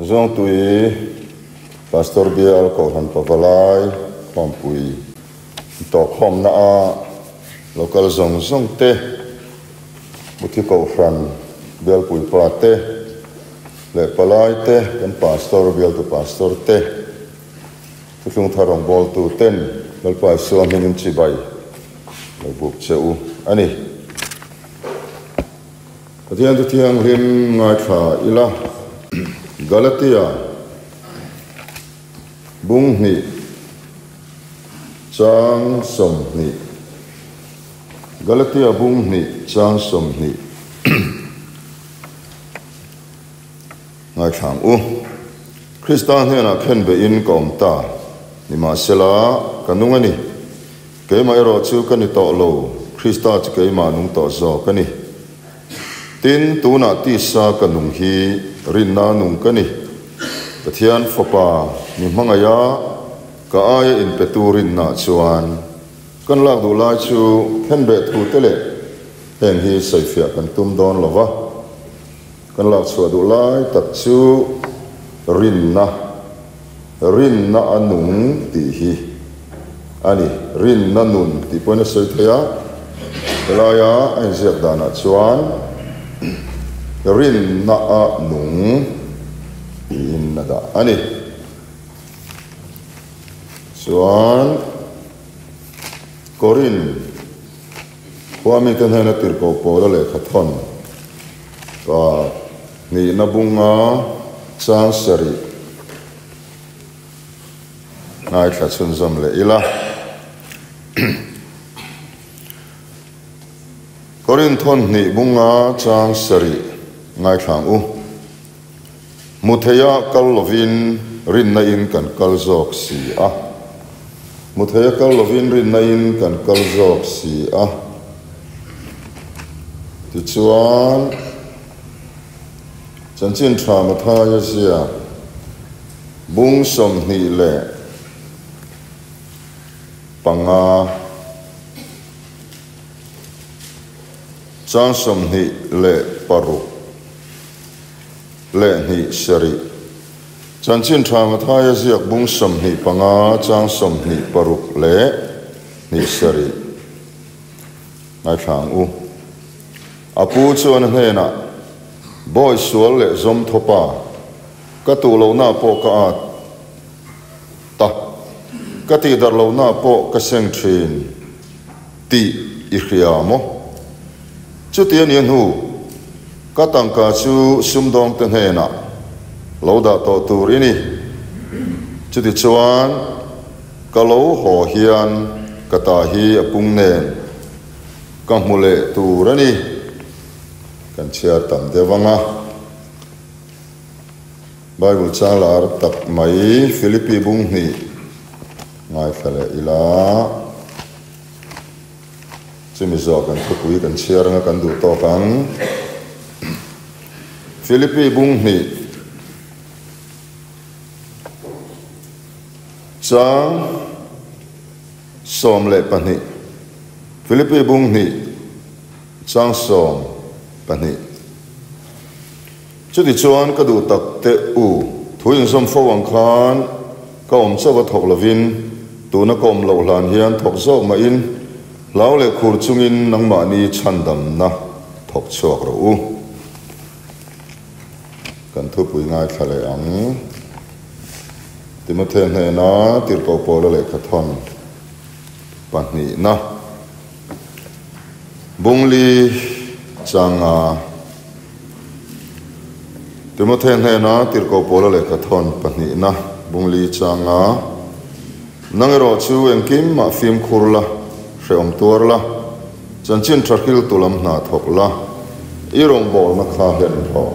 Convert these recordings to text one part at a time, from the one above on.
Zawngtui Pastor Bial Kohhran Pavalai Khawmpui tawhkhawmna a local zawng zawng te, Muthi Kohhran Bialpui pa te leh palai te, kan Pastor, Bialtu Pastor te, Thuthlung thar rawngbawltu ten Lalpa Isua hmingin chibai lo buk che u a ni. Pathian chu thianghlim ngaithla ila, Galatia bung hnih chang 20, Galatia bung hnih chang 20 ngaithla ang u. Krista hnenah khen beihin ka awm ta, nimahsela ka nung a ni. Keimah erawh chu ka ni tawh lo, Krista chu keimah nung tawh zawk a ni. Tin, tunah tisa ka nung hi rinna nung ka ni. Pathian Fapa mi hmangaiha ka aia inpetu rinnaah chuan kan lak duh lai chu khenbeh thu te leh heng hi sawifiah kan tum dawn lo va. Kan lak chhuah duh lai tak chu rinna, rinna a nung tih hi a ni. Rinna nun tih pawhin a sawi thei a, helaia a inziak danah chuan rinna a nung tiin a dah a ni. Chuan Korin khua mite hnena tirhkoh Paula lehkha thawn pa hnihna bunga chang sarih ngaithla chhunzawm leh ila. Korin thawn hnih bunga chang sarih ngaithla ang u. Hmu theia kal lovin rinna in kan kal zawk si a. Hmu theia kal lovin rinna in kan kal zawk si a. Tichuan, Chanchin Tha Mathaia ziak bung 25, chang 26 leh hnih sarih. Chanchin Tha Mathaia ziak bung 25, chang 26 leh hnih sarih. Ngaithla ang u. A pu chuan a hnenah, Bawi sual leh zawm thawpa, ka tuh lohna pawh ka at ta, ka tihdarh lohna pawh ka seng thin tih i hria maw? Chuti a nih a hnu, ka tangka chu sumdawngte hnenah lo dah tawh tur i ni. Chutichuan, ka lo haw hian ka ta hi a pung nen ka hmu leh tur a ni. Kan chhiar tam deuh ang a. Bible chang lar tak mai Philippi bung hnih ngaithla leh ila. Chumi zawh kan thupui kan chhiar anga kan duh tawk ang. Philippi bung hnih chang 12. Philippi bung hnih chang 12. Chutichuan ka duh tak teh u, thu inzawm fo ang khan ka awm chauh a thawk lovin, tuna ka awm loh hlan hian thawk zawk mahin hlau leh khur chungin nangmahni chhandamna thawk chhuak rawh u. Kan thupui ngaithla leh ang. Timothe hnena tirhkoh Paula lehkha thawn pahnihna Bungli changa Timothe hnena tirhkoh Paula lehkha thawn pahnihna Bungli changa Nang erawh chu engkim mah fimkhur la, hrehawm tuar la, chanchin tha hriltu lam hna thawk la, i rawngbawlna kha hlen rawh.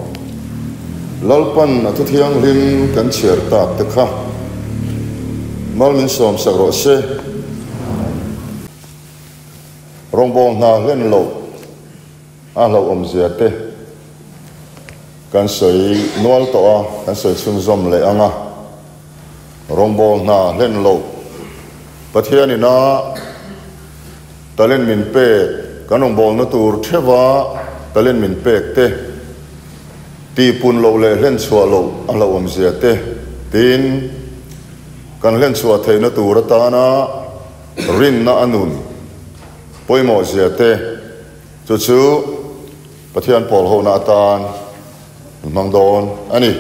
Lalpan a thuthianghlim kan chhiar tak te kha mal min sawmsak rawh se. Rawngbâwl hna hlen loh a hlauhawmzia te kan sawi nual tawh a, kan sawi chhunzawm leh ang a. Rawngbâwl hna hlen loh Pathian ina talent min pek, kan rawngbâwlna tur theuha talent min pek te. Tihpun loh leh hlenchhuah loh a hlauhawmzia te tiin kan hlenchhuah theihna tur atana rinna a nun pawimawhzia te chu chu Pathian pawl hona atan an hmang dawn a ni.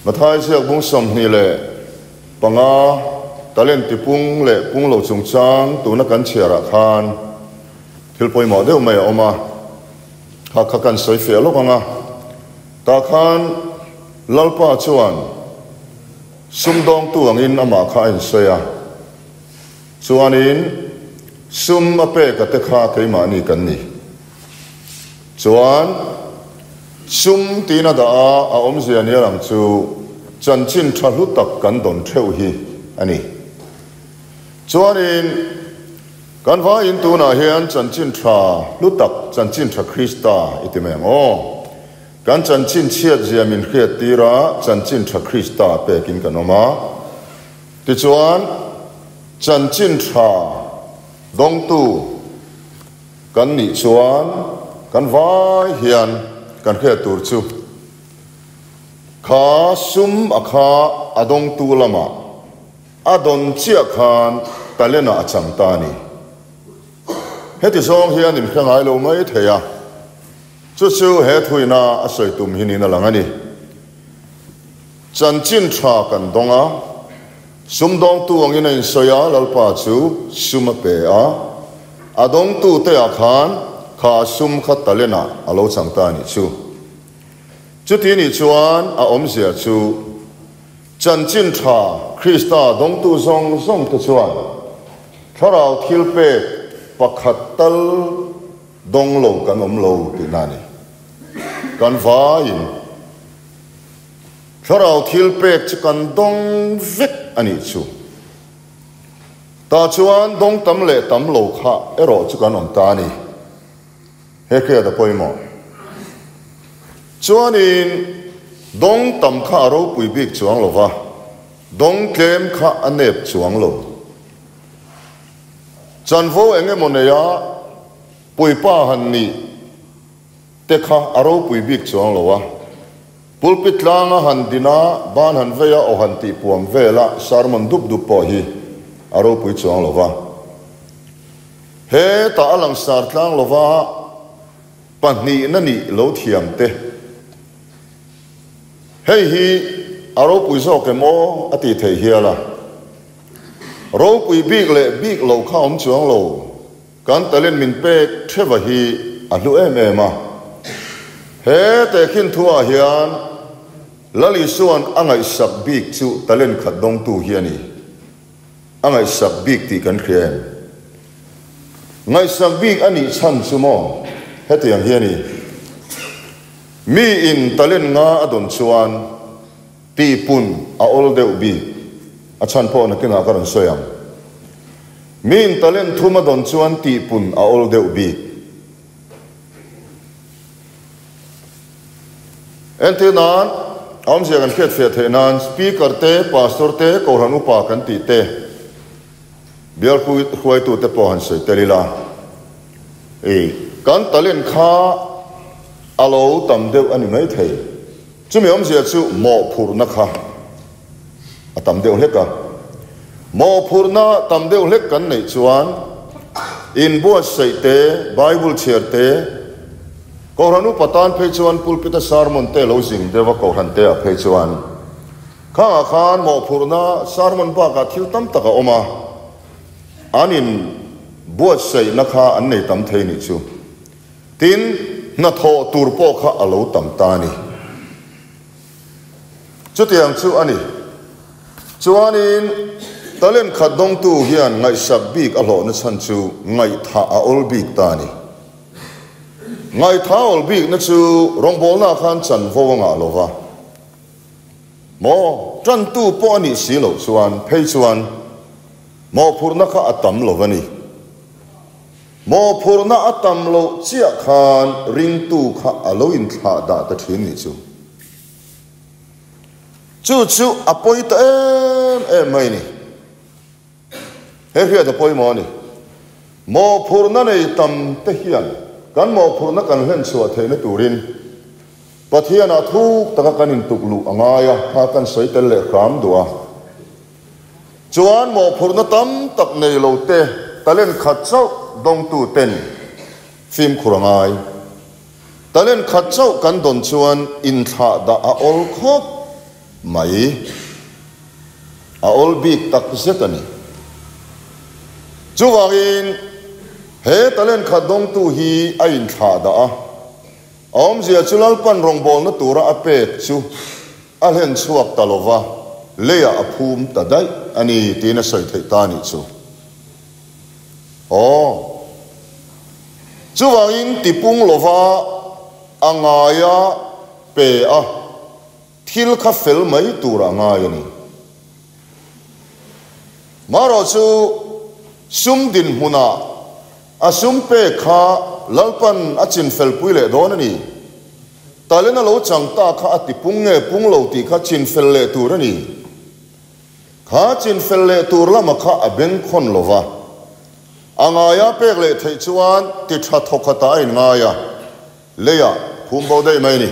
Mathai ziak bung 25 talent tipung leh pung lo chungchang tuna kan chhiarah khan thil pawimawh deuh mai a awm a. Kha kha kan sawi fiah lawk ang a, tah khan Lalpa chuan sumdawngtu angin amah kha a insawi a, chuanin sum a pek a te kha keimahni kan ni. Chuan sum tiin a dah a, a awmzia nia lang chu chanchin tha hlu tak kan dawn theuh hi a ni. Chuanin. Kan vaiin tunah hian chanchin tha hlu tak, chanchin tha Krista i ti mai ang aw. Kan chanchin chhiat zia min hriat tir a, chanchin tha Krista pekin kan awm a. Tichuan, chanchin tha dawngtu kan nih chuan kan vai hian kan hriat tur chu kha sum a kha a dawngtu lamah, A dawn chiah khan talent-ah a chang ta a ni. Heti zawng hian inhre ngai lo mai thei a, chu chu he thuina a sawi tum hi niin a lang a ni. Chanchin tha kan dawng a, sumdawngtu angin a insawi a, Lalpa chu sum a pe a, a dawngtute-ah khan kha sum kha talent-ah a lo chang ta a nih chu. Chuti nih chuan a awmzia chu. Chanchin tha Krista dawngtu zawng zawng te chuan thlarau thil pek pakhat tal dawng lo kan awm lo tihna a ni. Kan vaiin thlarau thil pek chu kan dawng vek a nih chu. Tah chuan dawng tam leh tam lo kha erawh chu kan awm ta a ni. He hriat a pawimawh. Chuanin dawng tam kha a ropui bik chuang lo va, dawng tlem kha a nep chuang lo. Chanvo eng emaw neia puipa han nih te kha a ropui bik chuang lo a, pulpit tlanga han din a, ban han vei a, aw han tih puam vel a, sermon dup dup pawh hi a ropui chuang lo va. Hetah a langsar tlang lova pahnihna nih lo thiam te. Hei hi a ropui zawk em aw a tih theih hial a. Ropui bik leh bik lo kha awm chuang lo, kan talent min pek theva hi a hlu em em a. He tehkhin thuah hian Lal Isua'n a ngaihsak bik chu talent khat dawngtu hi a ni. A ngaihsak bik tih kan hria em? Ngaihsak bik a nih chhan chu maw? Hetiang hi a ni. Mi in talent nga a dawn chuan tihpun a awl deuh bik. A chhan pawh nakinah ka rawn sawi ang. Mi in talent thum a dawn chuan tihpun a awl deuh bik. Entir nan, awmzia kan hriat fiah theih nan Speaker te, Pastor te, Kohhran upa kan tih te, Bial hruaitu te pawh han sawi tel ila. I kan talent kha a lo tam deuh a ni mai thei. Chumi awmzia chu mawhphurhna kha a tam deuh hlek a. Mawhphurhna tam deuh hlek kan neih chuan inbuatsaih te, Bible chhiar te, Kohhran upa tan phei chuan pulpit-a sermon te lo zing deuh a Kohhran te ah phei chuan khangah khan mawhphurhna sermon bakah thil tam tak a awm a, an inbuatsaihna kha an nei tam thei nih chu. Tin, hnathawh tur pawh kha a lo tam ta a ni. Chutiang chu a ni. Chuanin, talent khat dawngtu hian ngaihsak bik a hlawhna chhan chu ngaihthah a awl bik ta a ni. Ngaihthah a awl bikna chu rawngbawlnaah khan chanvo a ngah lo va. Maw, tantu pawh a nih si loh chuan phei chuan mawhphurhna kha a tam lo va ni. Mawhphurhna a tam loh chiah khan ringtu kha a lo inthlah dah ta thin nih chu. Chu chu a pawi ta em em mai ni. He hriat a pawimawh a ni. Mawhphurhna nei tam te hian kan mawhphurhna kan hlen chhuah theihna turin. Pathianah thuk taka kan intukluh a ngai a, kha kan sawi tel leh hram duh a. Chuan mawhphurhna tam tak nei lo te, talent khat chauh dawngtu ten fimkhur a ngai. Talent khat chauh kan dawn chuan inthlah dah a awl khawp mai. A awl bik tak zet a ni. Chuvangin he talent khat dawngtu hi a inthlah dah a. A awmzia chu Lalpan rawngbawlna tura a pek chu a hlen chhuak ta lova, leiah a phum ta daih a ni tiin a sawi theih ta a nih chu. Aw. Chuvangin tipung lova a ngaia pe a, thil kha fel mai tur a ngai a ni. Marawh chu sum dinhmunah a sum pek kha Lalpan a chinfelpui leh dawn a ni. Talent a lo chang ta kha a tipung nge pung lo tih kha chinfel leh tur a ni. Kha chinfel leh tur lama kha a bengkhawn lo va. A ngaia pek leh theih chuan ti tha thawkhatah a inngai a, leiah phum bo daih mai a ni.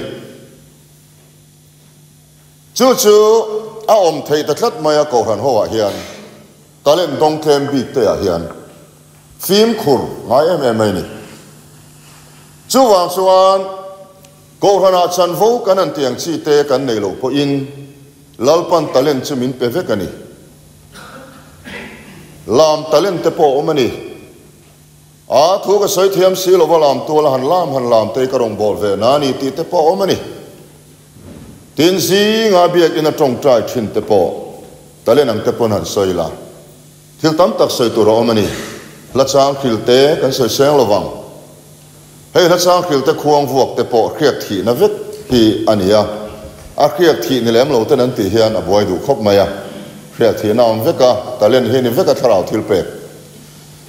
Chu chu a awm theih ta tlat mai a Kohhran ho ah hian talent dawng tlem bik te ah hian fimkhur ngai em em mai a ni. Chuvang chuan Kohhran ah chanvo kan han tiang chi te kan nei loh pawhin Lalpan talent chu min pe vek a ni. Lam talent te pawh a awm a ni. A thu ka sawi thiam si lova lam tual a han lam han lam te hi ka rawn bawl ve na a ni tih te pawh a awm a ni. Tin zinga biakinn a tawngtai thin te pawh talent ang te pawn han sawi la, thil tam tak sawi tur a awm a ni. Hla chang hril te kan sawi seng lo vang. Hei hla chang hril te khuang vuak te pawh hriak thihna vek hi a ni a, a hriak thih ni lem lo ten an tih hian a buai duh khawp mai a. Hriak thihna a awm vek a, talent hi a ni vek a thlarau thil pek.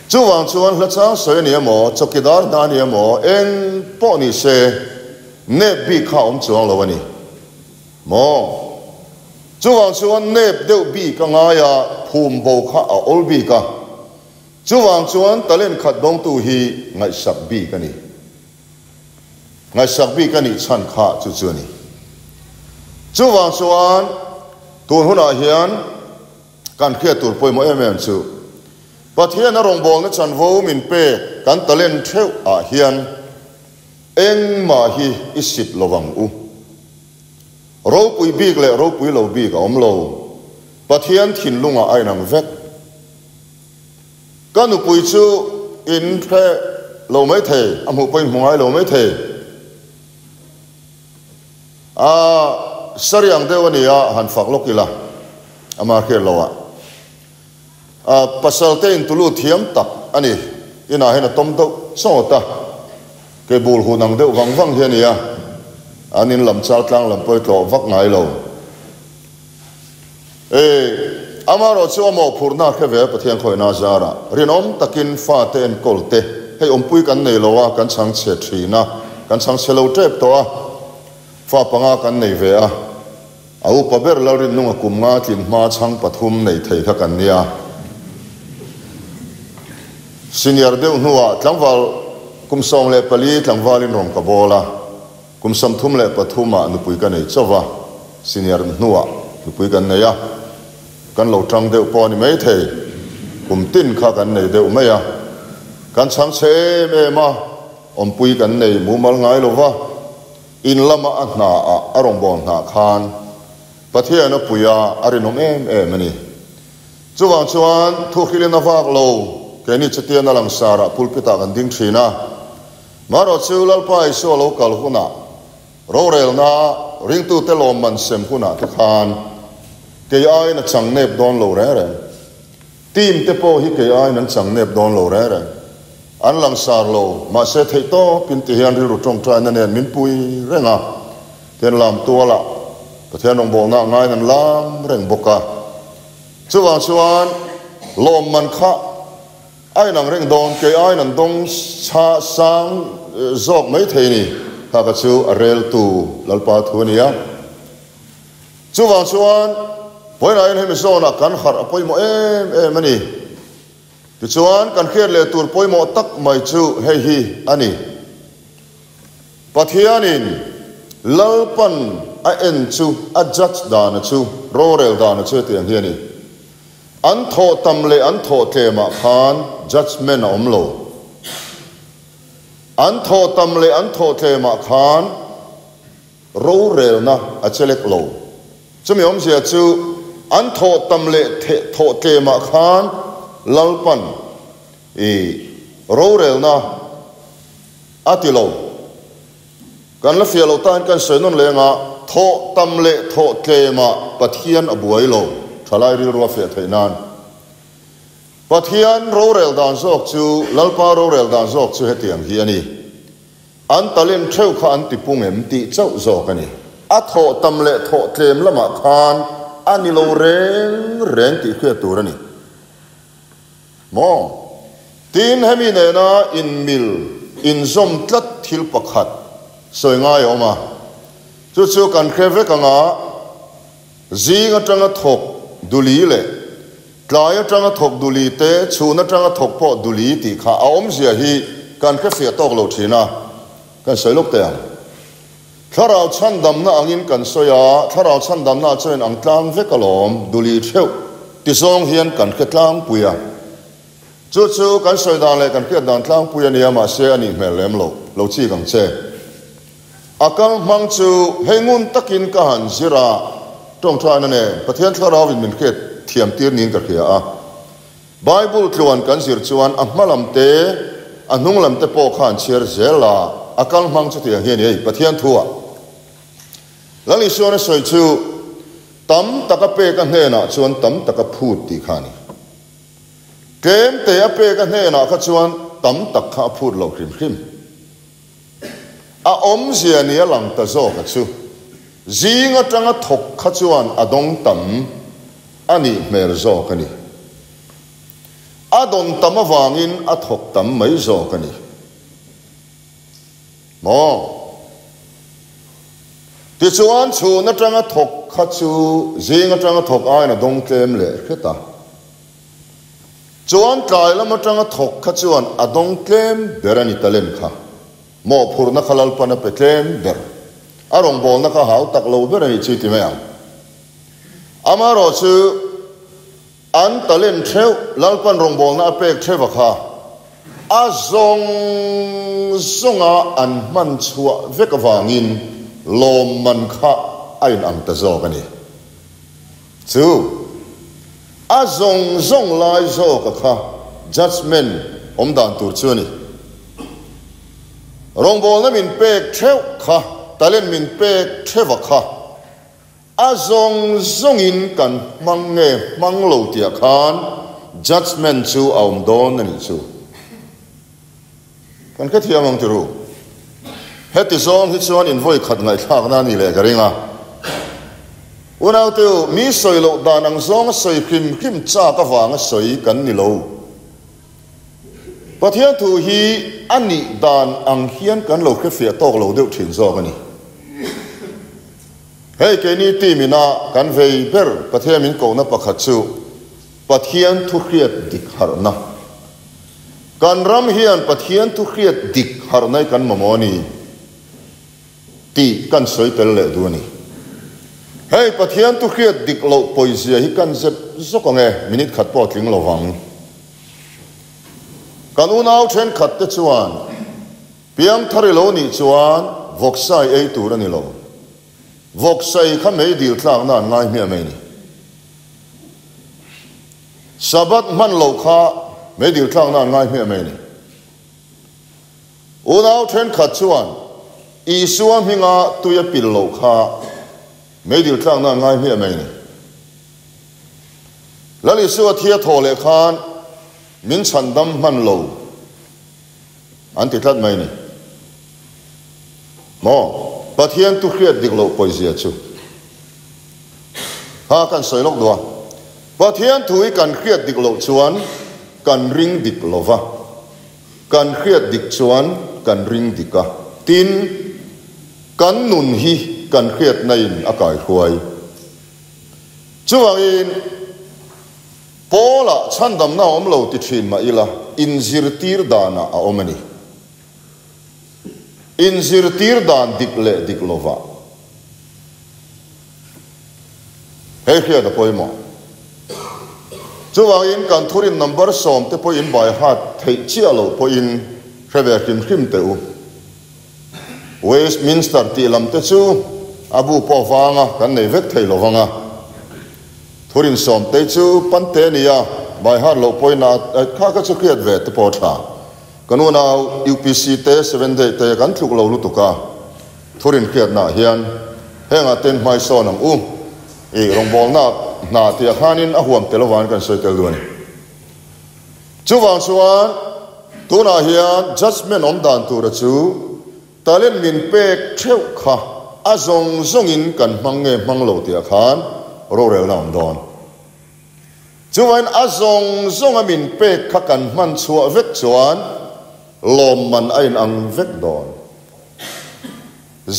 Chuvang chuan hla chang sawi a ni emaw, chawkidar hna a ni emaw, eng pawh ni se, Nep bik kha a awm chuang lo a ni maw? Chuvang chuan nep deuh bik a ngai a, phum bo kha a awl bik a. Chuvang chuan talent khat dawngtu hi ngaihsak bik a ni. Ngaihsak bik a nih chhan kha chu chu a ni. Chuvang chuan tun hunah hian kan hriat tur pawimawh em em chu Pathian a rawngbawlna chanvo min pek kan talent theuh ah hian Engmah hi i sip lo ang u. Ropui bik leh ropui lo bik a awm lo. Pathian thinlungah a inang vek. Ka nupui chu in hre lo mai thei, a hmuh pawhin hmu ngai lo mai thei. A sari ang deuh a ni a, han fak lawk ila, ama hriat loh ah. A pasal te in tulu thiam tak a ni. Inah hian a tawm deuh chawt a, ke bul hun ang deuh vang vang hi a ni a, an in lam chal tlang lam pawh i tlawh vak ngai lo. E, amaherawh chu a mawhphurhna a hre ve a Pathian khawihna a zarah. Rinawm takin fate enkawl te, hei awmpui kan nei lo a, kan chhang chhe thin a, kan chhang chhe lo tep tawh a, fa panga kan nei ve a. A upa ber Lalrinnunga kum nga tlin hma chhang pathum nei thei kha kan nia. Senior deuh hnuah tlangval kum 14 tlangvalin rawn ka bawl a, kum 33 ah nupui ka nei chauh va, senior hnuah nupui kan nei a, kan lo tang deuh pawh a ni mai thei, kum tin kha kan nei deuh mai a, kan chhang chhe em em a, awmpui kan nei mumal ngai lo va. In lama a hna ah a rawngbâwl hna khan Pathian a pui a, a rinawm em em a ni. Chuvang chuan thu hrilhin a vak lo, keini chutian a langsar ah pulpit ah kan ding thin a. Marawh chu Lalpa Isua lo kal hunah, rorelna ringtute lawmman sem hunah te khan kei aiin a chang nep dawn lo reng reng. Team te pawh hi kei aiin an chang nep dawn lo reng reng. An langsar lo, mahse theih tawpin ti hian rilru tawngtaina nen min pui reng a, tian lam tualah Pathian rawngbawlna a ngaiin an lam reng bawk a. Chuvang chuan lawmman kha a inang reng dawn, kei aiin an dawng chha sang zawk mai thei ni, kha kha chu a reltu Lalpa thu a ni a. Chuvang chuan vawiinah hian hemi zawnah kan harh a pawimawh em em a ni. Tichuan kan hriat leh tur pawimawh tak mai chu hei hi a ni. Pathianin Lalpan a en chu, a judge dana chu, rorel dana chu hetiang hi a ni. An thawh tam leh an thawh tlemah khan judgement a awm lo. An thawh tam leh an thawh tlemah khan rorelna a chelek lo. Chumi awmzia chu an thawh tam leh thawh tlemah khan Lalpan i rorelna a ti lo. Kan la fiah loh tain kan sawi nawn leng a, thawh tam leh thawh tlemah Pathian a buai lo, thalai rilru a fiah theih nan. Pathian rorel dan zawk chu, Lalpa rorel dan zawk chu hetiang hi a ni. An talent theuh kha an ti pung em tih chauh zawk a ni. A thawh tam leh thawh tlem lamah khan a ni lo reng reng tih hriat tur a ni. Maw? Tin, hemi nena inmil, inzawm tlat thil pakhat sawi ngai a awm a. Chu chu kan hre vek anga zing atanga thawk duli leh tlai atanga thawk duli te, chhun atanga thawk pawh duli tih kha a awmzia hi kan hre fiah tawk lo thin a, kan sawi lawk teh ang. Thlarau chhandamna angin kan sawi a, thlarau chhandamna chuan ang tlang vek alawm, duli theuh ti zawng hian kan hre tlangpui a. Chu chu kan sawi dan leh kan hriat dan tlangpui a nia, mahse a nih hmel lem lo, lo chik ang che. A kal hmang chu hei ngun takin ka han zir a, tawngtaina nen Pathian thlarau in min hriat thiam tir niin ka hria a. Bible tluan kan zir chuan a hma lam te, a hnung lam te pawh kha an chhiar zel a, a kal hmang chutiang hi a ni ei, Pathian thu ah. Lal Isuan a sawi chu, Tam tak a pek a hnenah chuan tam tak a phut tih kha a ni. Tlem te a pek a hnenah kha chuan tam tak kha a phut lo hrim hrim. A awmzia ni a lang ta zawk a chu, zing atanga thawk kha chuan a dawng tam a nih hmel zawk a ni. A dawn tam avangin a thawk tam mai zawk a ni. Maw? Tichuan chhun atanga thawk kha chu zing atanga thawk aiin a dawng tlem leh hret a. Chuan tlai lam atanga thawk kha chuan a dawng tlem ber a ni talent kha. Mawhphurhna kha Lalpan a pe tlem ber. A rawngbawlna kha hau tak lo ber a nih chu i ti mai ang. Amaherawhchu an talent theuh Lalpan rawngbawlna a pek theuh a kha a zawng zawnga an hman chhuah vek avangin lawmman kha a inang ta zawk a ni. Chu a zawng zawng lai zawka kha judgement awm dan tur chu a ni. Rawngbawlna min pek theuh kha, talent min pek theuha kha a zawng zawngin kan hmang nge hmang lo tihah khan judgement chu a awm dawn a nih chu. Kan hrethiam ang tiru. Heti zawng hi chuan in vawi khat ngaihthlakna a ni leh ka ring a. Unaute u, mi sawi loh dan ang zawnga sawi hrim hrim chak avanga sawi kan ni lo. Pathian thu hi a nih dan ang hian kan lo hrefiah tawk lo deuh thin zawk a ni. Hei keini team ina kan vei ber Pathian min kohna pakhat chu Pathian thu hriat dik harhna. Kan ram hian Pathian thu hriat dik harhna hi kan mamawh a ni tih kan sawi tel leh duh a ni. Hei Pathian thu hriat dik loh pawizia hi kan zep zawk ang e, minute khat pawh a tling lo vang. Kan unau thenkhat te chuan piangthar i lo nih chuan vawksai ei tur a ni lo. Vawksai kha meidil tlakna an ngai hmiah mai a ni. Sabbath hman loh kha meidil tlakna an ngai hmiah mai a ni. Unau thenkhat chuan Isua hminga tui a pil loh kha meidil tlakna an ngai hmiah mai a ni. Lal Isua thi a thawh leh khan min chhandam hman lo an ti tlat mai a ni. Maw? Pathian tu hriat dik loh pawizia chu kha kan sawi lawk duh a. Pathian thu hi kan hriat dik loh chuan kan ring dik lo va, kan hriat dik chuan kan ring dik a. Tin, kan nun hi kan hriatna in a kaihruai. Chuvangin, Paula chhandamna a awm lo ti thin mah ila, inzirtir danah a awm a ni. Inzirtir dan dik leh dik lovah. Hei hriat a pawimawh. Chuvangin kan thurin number sawmte pawh in bai hat theih chiah loh pawhin hre ve hrim hrim teh u. Westminster tih lam te chu a bu pawh vanga kan nei vek thei lo vang a. Thurin sawmte chu pante nia bai hat loh pawhin a kha kha chu hriat ve te pawh a tha. Kan unau UPC te Seven Day te kan tluk lo lutuk a, thurin hriatnaah hian hengah ten hmaisawn ang u i rawngbawlna hna tih ah khanin a huam tel avangin kan sawi tel duh a ni. Chuvang chuan tunah hian judgement awm dan tura chu talent min pek theuh kha a zawng zawngin kan hmang nge hmang lo tih ah khan rorelna awm dawn. Chuvain a zawng zawnga min pek kha kan hman chhuah vek chuan lawmman a inang vek dawn.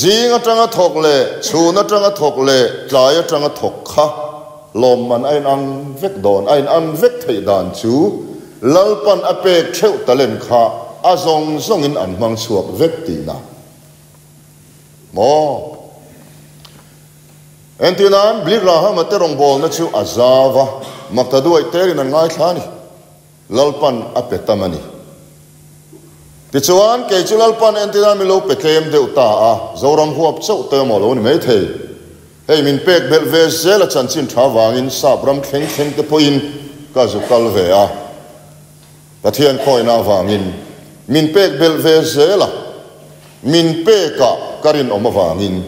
Zing atanga thawk leh chhun atanga thawk leh tlai atanga thawk kha lawmman a inang vek dawn. A inang vek theih dan chu Lalpan a pek theuh talent kha a zawng zawngin an hmang chhuak vek tihna maw? Entirnan, Billy Graham-a te rawngbawlna chu a zau va, makta duaih terin an ngaithla a ni. Lalpan a pe tam a ni. Tichuan, kei chu Lalpan entirnan min lo pe tlem deuh ta a, Zoram huap chauh te emaw lo ni mai thei. Hei min pek belh ve zel a chanchin tha vangin sap ram thleng thleng te pawhin ka zu kal ve a. Pathian khawina avangin min pek belh ve zel a, min pekah ka rinawm avangin.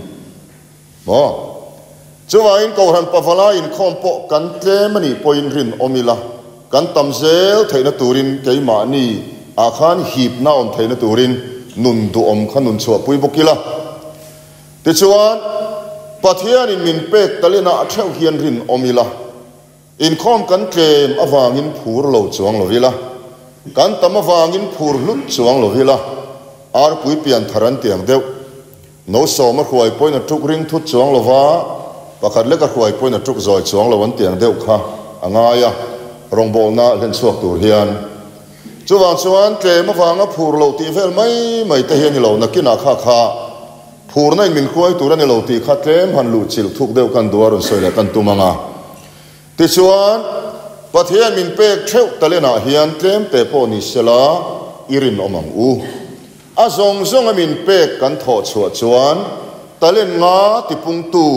Maw? Chuvangin Kohhran pavala inkhawm pawh kan tlem a nih pawhin rinawm ila, kan tam zel theihna turin keimahni ah khan hipna awm theihna turin nun duhawm kha nun chhuahpui bawk ila. Tichuan, Pathianin min pek talina a theuh hian rinawm ila, inkhawm kan tlem avangin phur lo chuang lo ila, kan tam avangin phur hlut chuang lo ila, arpui pianthar an tiang deuh. No sawm a hruai pawhin a tuk ring thut chuang lo va, pakhat lek a hruai pawhin a tuk zawi chuang lo an tiang deuh kha a ngai a, rawngbawlna hlen chhuak tur hian. Chuvang chuan tlem avanga phur loh tih vel mai mai te hi a ni lo, nakinah kha kha phurna in min hruai tur a ni lo tih kha tlem han luh chilh thuk deuh kan duh a rawn sawi leh kan tum ang a. Tichuan, Pathian min pek theuh talenah hian tlem te pawh ni sela i rinawm ang u. A zawng zawnga min pek kan thawh chhuah chuan talent nga tipungtu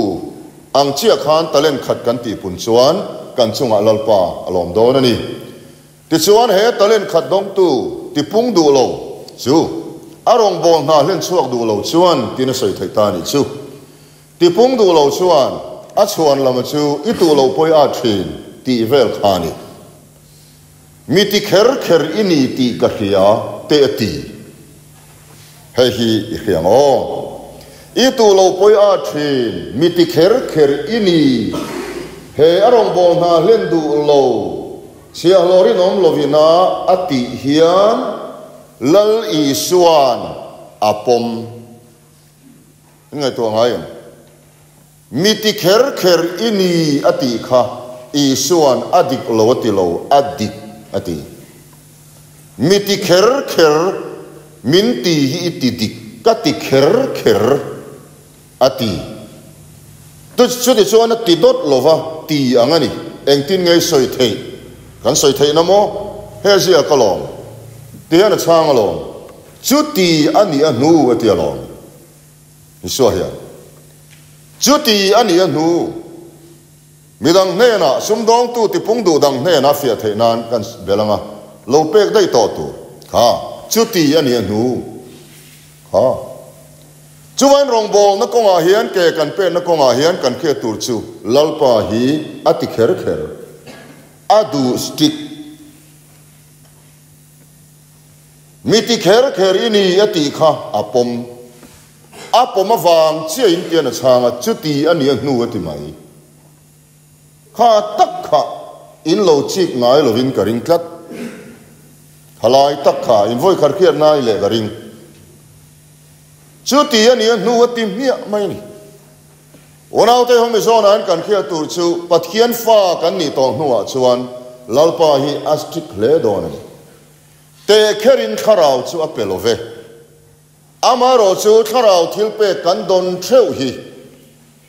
ang chiah khan talent khat kan tihpun chuan kan chungah Lalpa a lawm dawn a ni. Tichuan he talent khat dawngtu tipung duh lo chu a rawngbâwl hna hlen chhuak duh lo chuan tiin a sawi theih ta a nih chu. Tipung duh lo chuan a chhuan lama chu i tuh lo pawi a thin tih vel kha a ni. Mi ti kher kher i ni tih ka hria te a ti. Hei hi i hria ang aw. I tuh lo pawi a thin, mi ti kher kher i ni. He a rawngbâwl hna hlen duh lo, chhiahhlawh rinawm lovina a tih hian Lal Isua'n a pawm. In ngaihtuah ngai em? Mi ti kher kher i ni a tih kha Isua'n a dik lo a ti lo, a dik a ti. Mi ti kher kher min ti hi i ti dik, ka ti kher kher a ti. Chuti chuan a ti dawt lo va ti ang a ni. Engtin nge i sawi theih? Kan sawi theihna maw? He ziak alawm. Ti hian a chhang alawm. Chuti a nih a hnu a ti alawm. Isua hian, Chuti a nih a hnu, midang hnenah sumdawngtu tipung duh dang hnenah fiah theih nan kan bel ang a, lo pek daih tawh tur kha, chuti a nih a hnu kha. Chuvain rawngbawlna kawngah hian ke kan penna kawngah hian kan hriat tur chu Lalpa hi a ti kher kher, a duh stick. Mi ti kher kher i ni a tih kha a pawm. A pawm avang chiahin tian a chhang a, chuti a nih a hnu a ti mai. Kha tak kha in lo chik ngai lovin ka ring tlat. Khalai tak kha in vawi kharkhiat nai leh ka ring. Chuti a nih a hnu a ti hmiah mai a ni. Unaute ho Mizonain kan hriat tur chu Pathian fa kan nih tawh hnuah chuan Lalpa hi a strict hle dawn a ni. Teh kherin thlarau chu a pe lo ve. Amaherawhchu thlarau thilpek kan dawn theuh hi.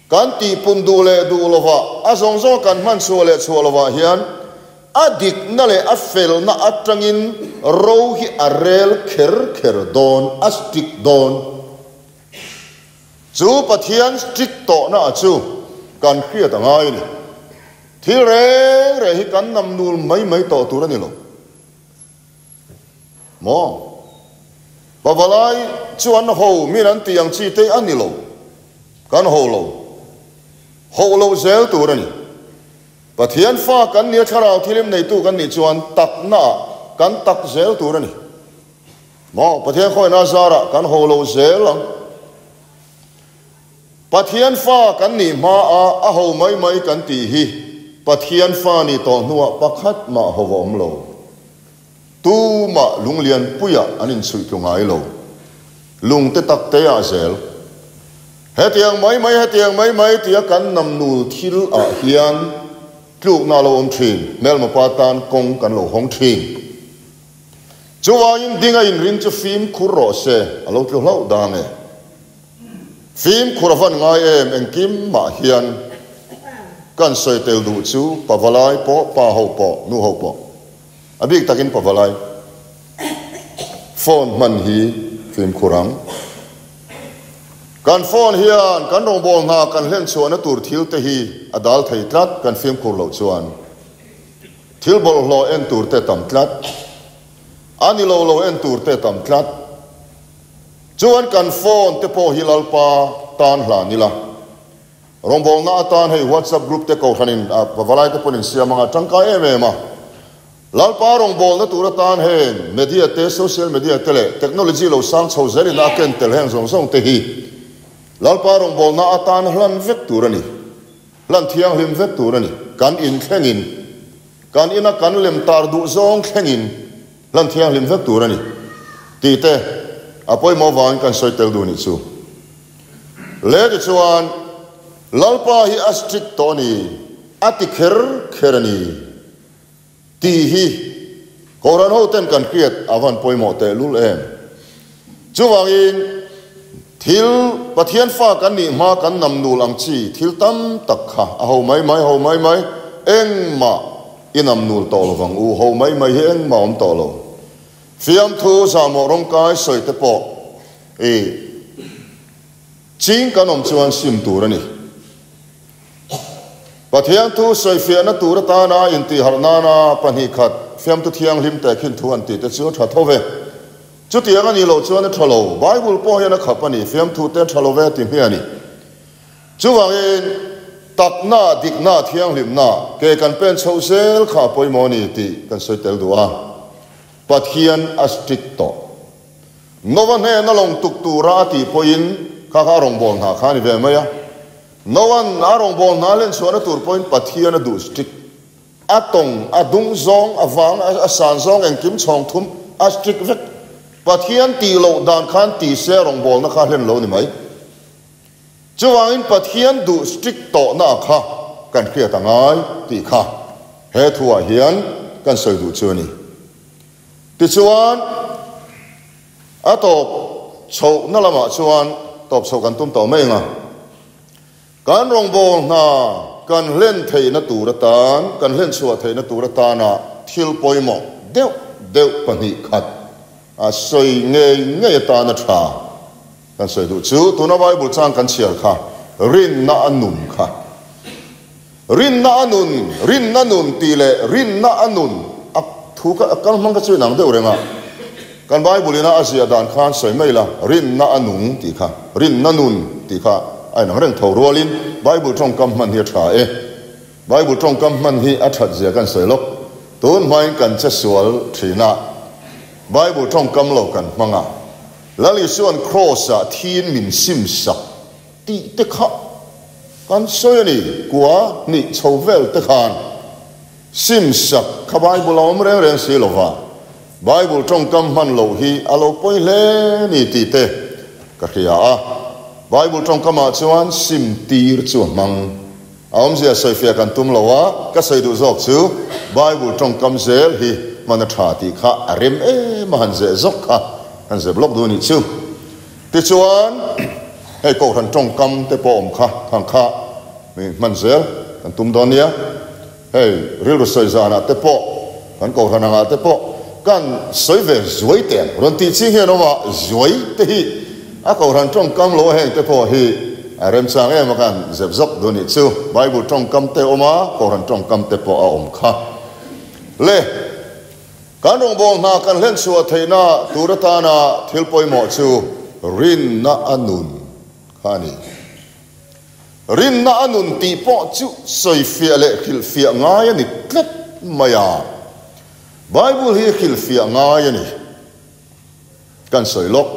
Kan tihpun duh leh duh lovah, a zawng zawng kan hman chhuah leh chhuah lovah hian a dikna leh a felna atangin ro hi a rel kher kher dawn, a strict dawn. Chu Pathian strict tawhna chu kan hriat a ngai a ni. Thil reng reng hi kan namnul mai mai tawh tur a ni lo. Maw? Pavalai chuan ho min an tih ang chi te a ni lo. Kan ho lo. Ho lo zel tur a ni. Pathian fa kan nia thlarau thilim neitu kan nih chuan takna ah kan tak zel tur a ni. Maw? Pathian khawina zarah kan ho lo zel ang. Pathian fa kan nih hma a a ho mai mai kan tih hi Pathian fa nih tawh hnuah pakhat mah ho va awm lo. Tumah lunglian puiah an inchhuih tlu ngai lo. Lung te tak te ah zel. Hetiang mai mai hetiang mai mai tia kan namnul thil ah hian tlukna a lo awm thin, hmelmapa tan kawng kan lo hawng thin. Chuvangin dinga inrin chu fimkhur rawh se, a lo tlu hlauh dang e. Fimkhur a van ngai em engkim mah hian kan sawi tel duh chu pavalai pawh pa ho pawh nu ho pawh a bik takin pavalai phone hman hi fimkhur ang. Kan phone hian kan rawngbâwl hna kan hlen chhuahna tur thil te hi a dal thei tlat kan fimkhur loh chuan thil bawlhhlawh en tur te tam tlat a ni lo lo en tur te tam tlat. Chuan kan phone te pawh hi Lalpa tan hlan ila. Rawngbawlna atan hei WhatsApp group te kohhranin a pavalai te pawhin siam anga tangkai em em a. Lalpa rawngbawlna tur atan heng media te, social media te leh technology lo sang chho zelin a ken tel heng zawng zawng te hi Lalpa rawngbawlna atan hlan vek tur a ni. Hlan thianghlim vek tur a ni. Kan in thlengin, kan ina kan lem tar duh zawng thlengin, Hlan thianghlim vek tur a ni tih te a pawimawh vangin kan sawi tel duh nih chu. Le tichuan Lalpa hi a strict tawh a ni, a ti kher kher a ni tih hi Kohhran ho ten kan hriat a van pawimawh tehlul em. Chuvangin thil Pathian fa kan nih hma kan nam nul ang chi thil tam tak kha a ho mai mai ho mai mai engmah I nam nul tawh lo vang u, ho mai mai hi engmah awm tawh lo. Fiamthu zahmawh rawngkai sawi te pawh i ching kan awm chuan sim tur a ni. Pathian thu sawifiahna tur atana intihharh nana 2 khat fiamthu thianghlim tehkhin thu an tih te chu a tha tho ve. Chutiang a nih loh chuan a tha lo. Bible pawh hian a khap a ni, fiamthu te a tha lo ve ti hmiah a ni. Chuvangin, takna, dikna, thianghlimna ke kan pen chhoh zel kha a pawimawh a ni tih kan sawi tel duh a. Pathian a strict tawh. Noah hnena lawng tuk tura a tih pawhin kha kha a rawngbâwl hna kha a ni ve mai a. Noah'n a rawngbâwl hna len chhuahna tur pawhin Pathian a duh strict. A tawng, a dung zawng, a vang, a san zawng engkim chhawng thum a strict vek. Pathian tih loh dan khan ti se a rawngbâwlna kha a hlen lo a ni mai. Chuvangin Pathian duh strict tawhna kha kan hriat a ngai tih kha he thuah hian kan sawi duh chu a ni. Tichuan, a tawp chhohna lamah chuan tawp chhoh kan tum tawh mai ang a, kan rawngbâwl hna kan hlen theihna tur atan, kan hlen chhuah theihna tur atana thil pawimawh deuh deuh 2 khat a sawi ngei ngei atana tha. Kan sawi duh chu tuna Bible chang kan chhiar kha rinna a nun kha. Rinna a nun, rinna nun tih leh rinna a nun a thu kha a kal hmang kha chu inang deuh reng a. Kan Bible ina a ziah dan khan sawi mai la, rinna a nung tih kha, rinna nun tih kha a inang reng tho rualin Bible tawngkam hman hi a tha e. Bible tawngkam hman hi a that zia kan sawi lawk. Tun hmain kan che sual thin a, Bible tawngkam lo kan hmang a. Lal Isua'n Kraws-ah thiin min sim sak tih te kha kan sawi a ni. Kua hnih chho vel te khan sim sak kha Bible a awm reng reng si lo va, Bible tawngkam hman loh hi a lo pawi hle ni tih te ka hria a. Bible tawngkamah chuan sim tir chu a hmang. A awmzia sawifiah kan tum lo a, ka sawi duh zawk chu Bible tawngkam zel hi hman a tha tih kha a rem em a han zeh zawk kha han zep lawk duh a nih chu. Tichuan, Hei Kohhran tawngkam te pawh awm kha khang kha mi hman zel kan tum dawn nia. Hei rilru sawi zanah te pawh kan Kohhran angah te pawh kan sawi ve zuai teh ang. Rawn tih ching hian awm a, zuai te hi a Kohhran tawngkam lo a heng te pawh hi a remchang em a kan zep zawk duh nih chu. Bible tawngkam te awm a, Kohhran tawngkam te pawh a awm kha. Le. Kan rawngbâwl hna kan hlenchhuah theihna tûr atâna thil pawimawh chu rinna a nun kha a ni. Rinna a nun tih pawh chu sawifiah leh hrilhfiah ngai a ni tlat mai a. Bible hi hrilhfiah ngai a ni. Kan sawi lawk.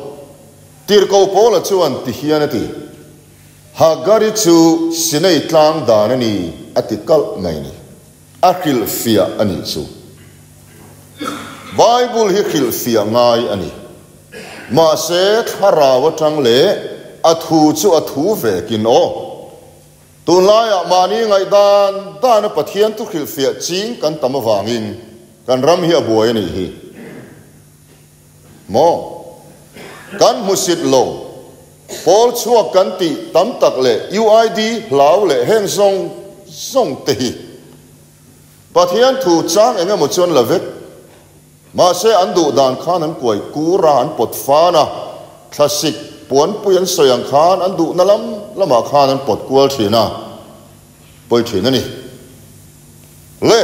Tirhkoh Paula chuan ti hian a ti, Hagari chu Sinai tlâng dan a ni a ti kalh mai a ni. A hrilhfiah a nih chu. Bible hi hrilhfiah ngai a ni. Mahse, thlarau atang leh a thu chu a thu vekin aw. Tunlaiah mahni ngaihdan dana Pathian thu hrilhfiah ching kan tam avangin kan ram hi a buai a nih hi. Maw? Kan hmusit lo. Pawl chhuak kan tih tam tak leh UID hlau leh heng zawng zawng te hi Pathian thu chang eng emaw chuan la vek. Mahse an duh dan khan an kuai kur a, an pawt fan a, thlasik puanpui an sawi ang khan an duhna lam lamah khan an pawt kual thin a, pawi thin a ni. Le!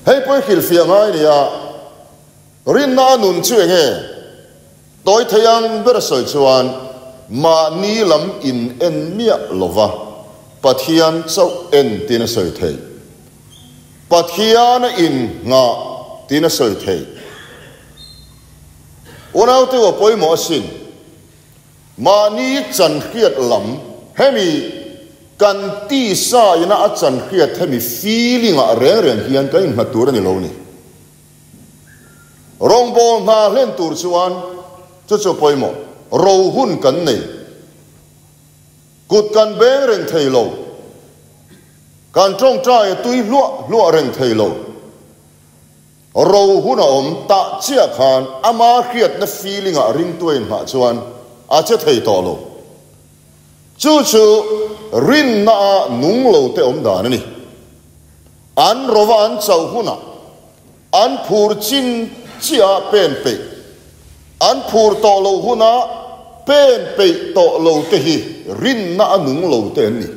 Hei pawi hrilhfiah ngai nia, rinna a nun chu enge? Tawi thei ang ber a sawi chuan mahni lam in en miah lova Pathian chauh en tiin a sawi theih. Pathian a in nghah tiin a sawi theih. Unaute aw pawimawh asin. Mahni chan hriat lam hemi kan tisa ina a chan hriat hemi feeling ah reng reng hian kan innghat tur a ni lo ni. Rawngbâwl hna hlen tur chuan chu chu pawimawh ro hun kan nei. Kut kan beng reng thei lo. Kan ṭawngṭai a tui hluah hluah reng thei lo. Ro hun a awm tah chiah khan ama hriatna feeling-ah ringtu a inhmah chuan a che thei tawh lo. Chu chu rinna-a nung lo te awm dan a ni. An rova an chauh hunah an phur chin chiah pen peih, an phur tawh loh hunah pen peih tawh lo te hi rinna a nung lo te an ni.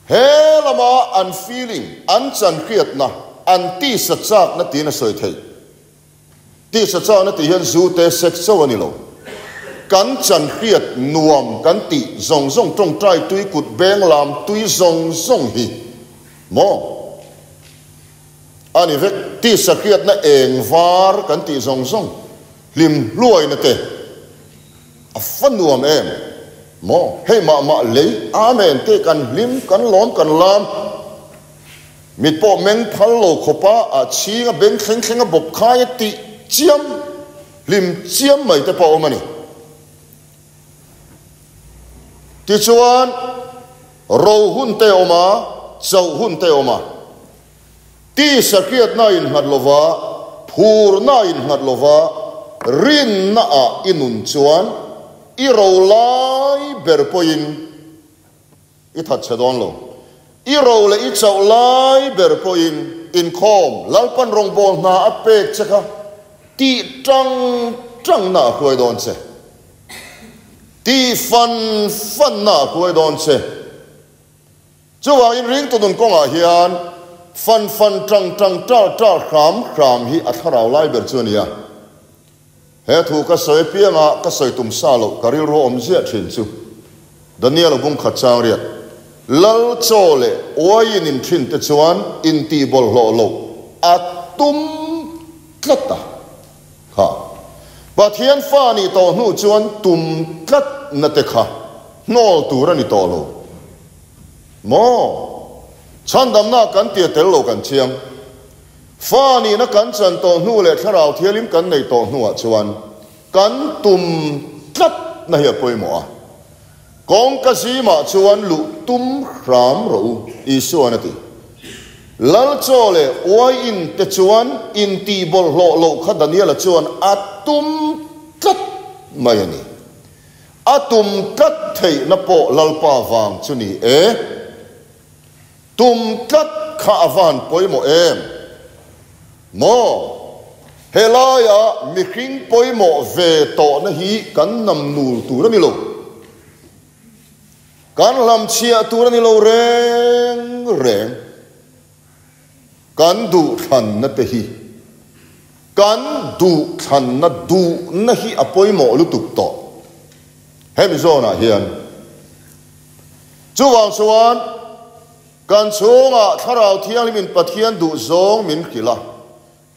He lama an feeling, an chanhriatna, an tisa chakna tiin a sawi theih. Tisa chakna tih hian zu te sex chauh a ni lo. Kan chan hriat nuam kan tih zawng zawng tawngtai tui kut beng lam tui zawng zawng hi maw a ni vek. Tisa hriatna eng var kan tih zawng zawng hlim hluaina te a fa nuam em maw. Hei mah mah lei Amen te kan hlim kan lawm kan lam. Mit pawh meng phal lo khawpa a chhing a beng thleng thleng a bawp khai a tih chiam hlim chiam mai te pawh a awm a ni. Tichuan, ro hun te a awm a, chauh hun te a awm a. Tisa hriatna a innghat lova, phurna a innghat lova, rinna ah i nun chuan i ro lai ber pawhin I that chhe dawn lo. I ro leh i chauh lai ber pawhin inkhawm Lalpan rawngbâwl hna a pek che kha tih ṭang ṭangna a hruai dawn che. Tih fan fanna a hruai dawn che. Chuvangin ringtu nun kawngah hian fan fan ṭang ṭang ṭar ṭar hram hram hi a thlarau lai ber chu a ni a. He thu ka sawi apianga ka sawi tum sa loh ka rilru awm ziah thin chu Daniel a bung khat chang riat, Lal chaw leh uaiin in thin te chuan intih bawlhhlawh loh a tum tlat a kha. Pathian fa nih tawh hnu chuan tum tlat na te kha hnawl tur a ni tawh lo maw? Chhandamna kan tia tel lo kan chiang. Fa nihna kan chan tawh hnu leh thlarau thialim kan neih tawh hnuah chuan kan tum tlat na hi a pawimawh a. Kawngka zimah chuan luh tum hram rawh u, Isua'n a ti. Lal chaw leh uaiin te chuan intih bawlhhlawh loh kha Daniela chuan a tum tlat. mai a ni. A tum tlat theihna pawh Lalpa vang chu ni e. Tum tlat kha a van pawimawh em? Maw? Helaia mihring pawimawh ve tawhna hi kan nam nul tur a ni lo. Kan hlamchhiah tur a ni lo reng reng. Kan duhthlanna te hi, kan duhthlanna duhna hi a pawimawh lutuk tawh hemi zawnah hian. Chuvang chuan kan chhungah Thlarau Thianghlimin Pathian duhzawng min hrilh a,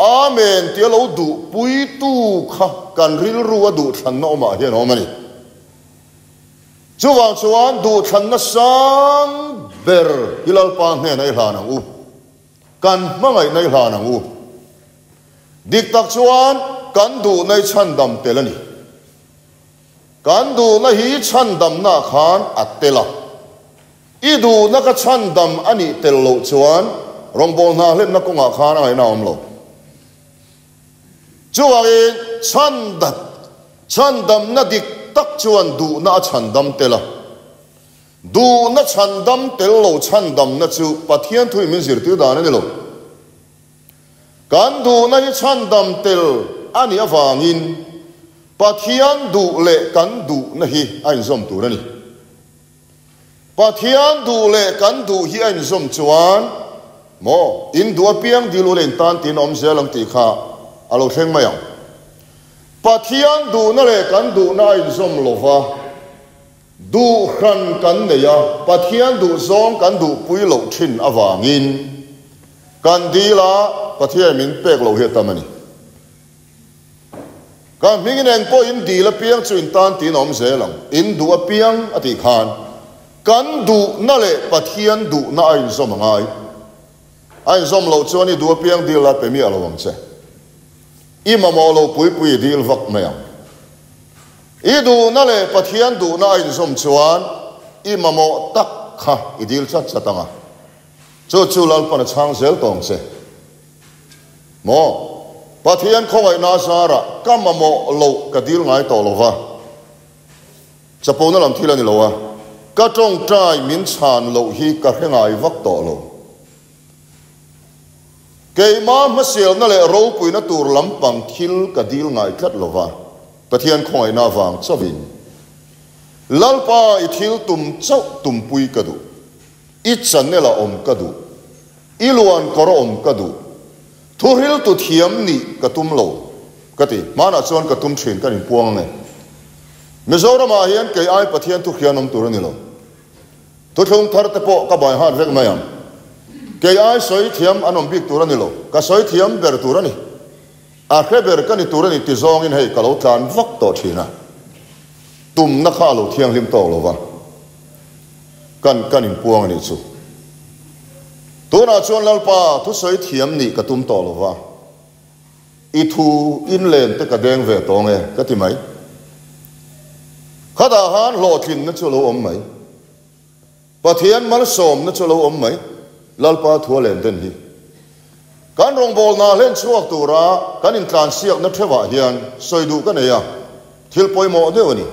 Amen tia lo duhpuitu kha kan rilru a duhthlanna awmah hian a awm a ni. Chuvang chuan duhthlanna sang ber hi Lalpa hnenah i hlan ang u. Kan hmangaihna i hlan ang u. Dik tak chuan kan duhna i chhandam tel a ni. Kan duhna hi chhandamna khan a tel a. I duhna ka chhandam a nih tel loh chuan rawngbâwl hna hlenna kawngah khan a ngaihna a awm lo. Chuvangin chhandam, chhandamna dik tak chuan duhna a chhandam tel a. Duhna chhandam tel lo chhandamna chu Pathian thuin min zirtir dan a ni lo. Kan duhna hi chhandam tel a nih avangin Pathian duh leh kan duhna hi a inzawm tur a ni. Pathian duh leh kan duh hi a inzawm chuan maw in duh apiang dil ula in tan tiin awm zel ang tih kha a lo thleng mai ang. Pathian duhna leh kan duhna a inzawm lova, duh hran kan nei a, Pathian duh zawng kan duhpui loh thin avangin kan dil a, Pathian min pek loh hi a tam a ni. Ka hming nen pawh in dil apiang chu in tan tiin a awm zel ang. In duh apiang a tih khan kan duhna leh Pathian duhna a inzawm a ngai. A inzawm loh chuan i duh apiang dil la pe miah lo ang che. I mamawh lo pui pui i dil vak mai ang. I duhna leh Pathian duhna a inzawm chuan i mamawh tak kha i dil chat chat ang a. Chu chu Lalpan a chhang zel tawh ang che. Maw? Pathian khawngaihna zarah ka mamawh loh ka dil ngai tawh lo va, chapona lam thil a ni lo a, ka tawngtai min chhan loh hi ka hre ngai vak tawh lo. Keimah hmasialna leh ropuina tur lampang thil ka dil ngai tlat lo va, Pathian khawngaihna avang chauhin. Lalpa i thil tum chauh tumpui ka duh. I channel a awm ka duh. I luan kawr a awm ka duh. Thuhriltu thiam nih ka tum lo ka ti. Hmanah chuan ka tum thin kan inpuang ange. Mizoramah hian kei ai Pathian thu hrian awm tur a ni lo. Thuthlung thar te pawh ka bai hat vek mai ang. Kei ai sawi thiam an awm bik tur a ni lo. Ka sawi thiam ber tur a ni. A hre ber ka ni tur a ni ti zawngin hei ka lo tlan vak tawh thin a. Tumna kha a lo thianghlim tawk lo va. Kan kan inpuang a nih chu. Tunah chuan Lalpa thusawi thiam nih ka tum tawh lo va, i thu inlen te ka deng ve tawng e ka ti mai. Khatah khan hlawhtlinna chu a lo awm mai. Pathian malsawmna chu a lo awm mai. Lalpa thu a len den hi. Kan rawngbawlna hlen chhuak tura kan intlansiakna theuhah hian sawi duh ka nei a, thil pawimawh deuh a ni.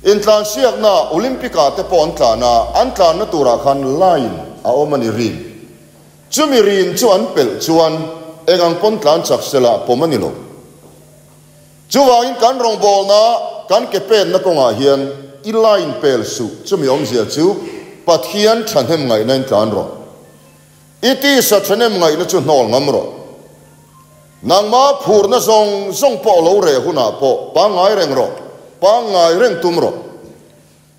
Intlansiakna Olympic-ah te pawh an tlan a, an tlanna turah khan line a awm a ni rin. Chumi rin chu an pelh chuan eng ang pawn tlan chak sela pawm a ni lo. Chuvangin kan rawngbawlna kan ke penna kawngah hian i line pel suh, chumi awmzia chu Pathian thahnem ngaihna in tlan rawh. I tisa thahnem ngaihna chu hnawl ngam rawh. Nangma phurna zawng zawng pawh lo reh hunah pawh pangngai reng rawh, pangngai reng tum rawh.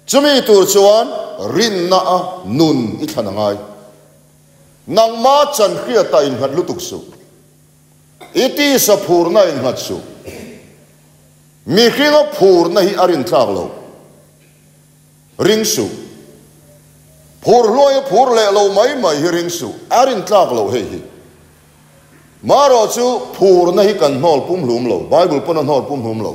Chumi tur chuan rinna a nun i thlan a ngai. Nangma chan hriatah innghat lutuk suh. I tisa phurna innghat suh. Mihringa phurna hi a rintlak lo. Ring suh. Phur hluai a phur leh lo mai mai hi ring suh. A rin tlak loh hei hi. Marawh chu phurna hi kan hnawl pumhlum lo. Bible pawn a hnawl pumhlum lo.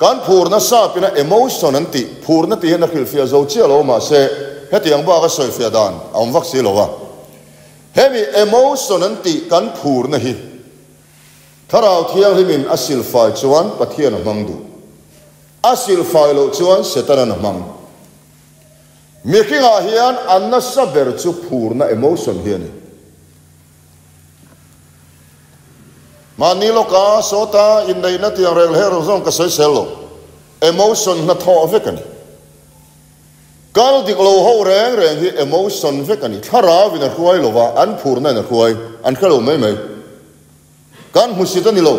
Kan phurna sapina emotion an tih phurna tih hian a hrilhfiah zo chiah lo mahse hetiang bak a sawifiah dan a awm vak si lo a. Hemi emotion an tih kan phurna hi Thlarau Thianghlimin a silfai chuan Pathian a hmang duh. A silfai loh chuan Setanan a hmang. Mihringah hian a nasa ber chu phurna, emotion, hi a ni. Mahni lawka sawta inneihna tiang rel her zawng ka sawisel lo. Emotion hnathawh vek a ni. Kal dik lo ho reng reng hi emotion vek a ni. Thlarau in a hruai lo va, an phurna in a hruai. An hre lo mai mai. Kan hmusit a ni lo.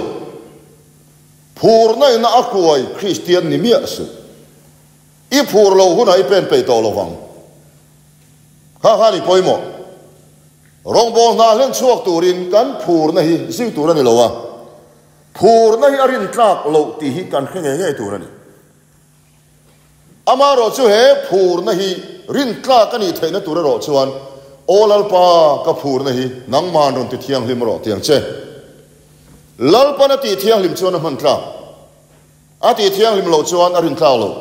Phurna in a hruai Kristian ni miah suh. I phur lo hunah i pen peih tawh lo vang. Kha khan i pawimawh. Rawngbâwl hna hlen chhuak turin kan phurna hi zui tur a ni lo a, phurna hi a rintlâk loh tih hi kan hre ngei ngei tur a ni. Amaherawh chu he phurna hi rintlâk a nih theihna tur erawh chuan, Aw Lalpa, ka phurna hi nangma'n rawn ti thianghlim rawh ti ang che. Lalpan a tih thianghlim chuan a hman tlâk. A tih thianghlim loh chuan a rintlâk loh.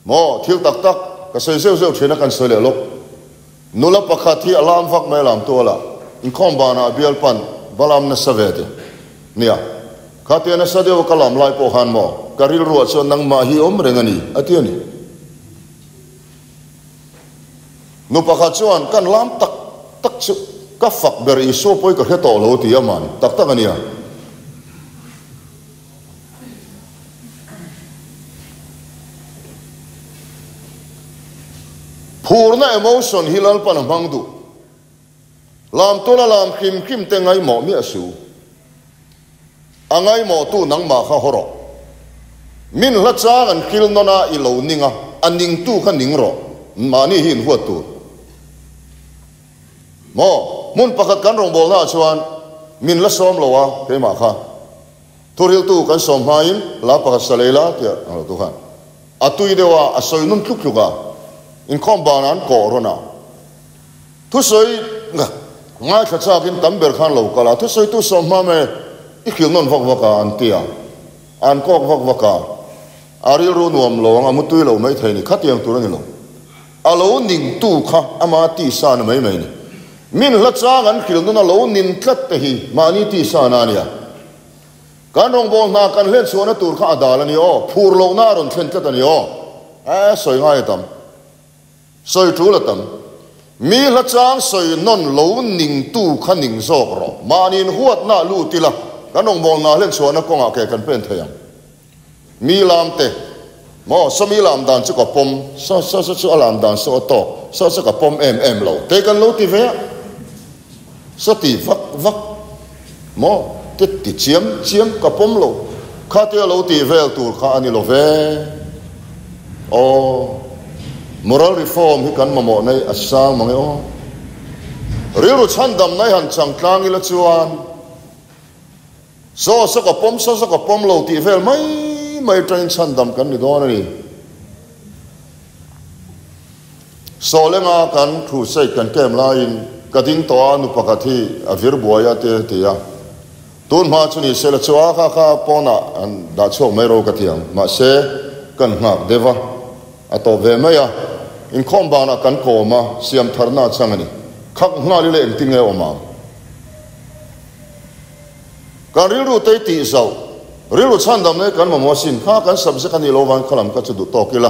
Maw, thil tak tak ka sawi zeuh zeuh thin a kan sawi leh lawk. Nula pakhat hi a lam vak mai lam tual a, inkhawm banah a bial pan va lam nasa ve ti. Nia, khatia nasa deuh a ka lam lai pawh khan maw, ka rilruah chuan nangmah hi awm reng a ni, a ti a ni. Nu pakhat chuan kan lam tak tak chu ka fak ber Isua pawi ka hre tawh lo ti a man tak tak a nia. Phurna emotion hi Lalpan a hmang duh. Lam tula lam hrim hrim te ngaimawh miah su. A ngaimawhtu nangmah kha haw rawh. Min hla chang an hril nawn a i lo ning a, a ningtu kha ning rawh. Mahni hi inhuat tur. Maw, hmun pakhat kan rawngbawlnaah chuan min la sawm lo a, keimah kha. Thuriltu kan sawm hmain la pakhat sa lei la tia ang lo tu khan a tui deuh a, a sawi nun tluk tluk a, inkhawm banah an kawh rawn a. Thusawi ngaithla chakin tam ber khan lo kal a, thusawitu sawm hma me i hril nawn vak vak a an ti a, an kawk vak vak a, a rilru nuam lo ang a mutui lo mai thei ni, khatiang tur a ni lo. A lo ningtu kha ama tisa na mai mai ni. Min hla chang an hril nuna lo nin tlat te hi mahni tisa na a nia. Kan rawngbâwl hna kan hlen chhuahna tur kha a dal a ni aw, phur lohna a rawn thlen tlat a ni aw. Eh, sawi ngai a tam. Sawi tul a tam. Mi hla chang sawi nawn lo ningtu kha ning zawk rawh. Mahniin huatna a lut ila, kan rawngbâwl hna hlen chhuahna kawngah ke kan pen thei ang. Mi lam te, maw, saw mi lam dan chu ka pawm, saw saw saw chu a lam dan saw a tawk, saw saw ka pawm em em lo, te kan lo ti ve a, saw ti vak vak, maw, te ti chiam chiam ka pawm lo, kha te a lo tih vel tur kha a ni lo ve, aw, moral reform hi kan mamawh nei a sang mang e aw, rilru chhandam nai han chang tlang ila chuan. Saw saw ka pawm, saw saw ka pawm lo tih vel mai mai atangin chhandam kan ni dawn a ni. Saw lenga kan crusade kan camp laiin ka ding tawh a, nu pakhat hi a vir buai a te ti a. Tun hma chu ni se la chu a kha kha pawnah an dah chhuak mai ro ka ti ang. Mahse, kan nghak deuh a, a tawp ve mai a. Inkhawm banah kan kawm a, siam tharna a chang a ni. Khak nghal ila engtin nge awm ang? Kan rilru te tih zauh, rilru chhandam nei kan mamawh asin, kha kan subject a nih loh vangin khalam kha chu duh tawk ila,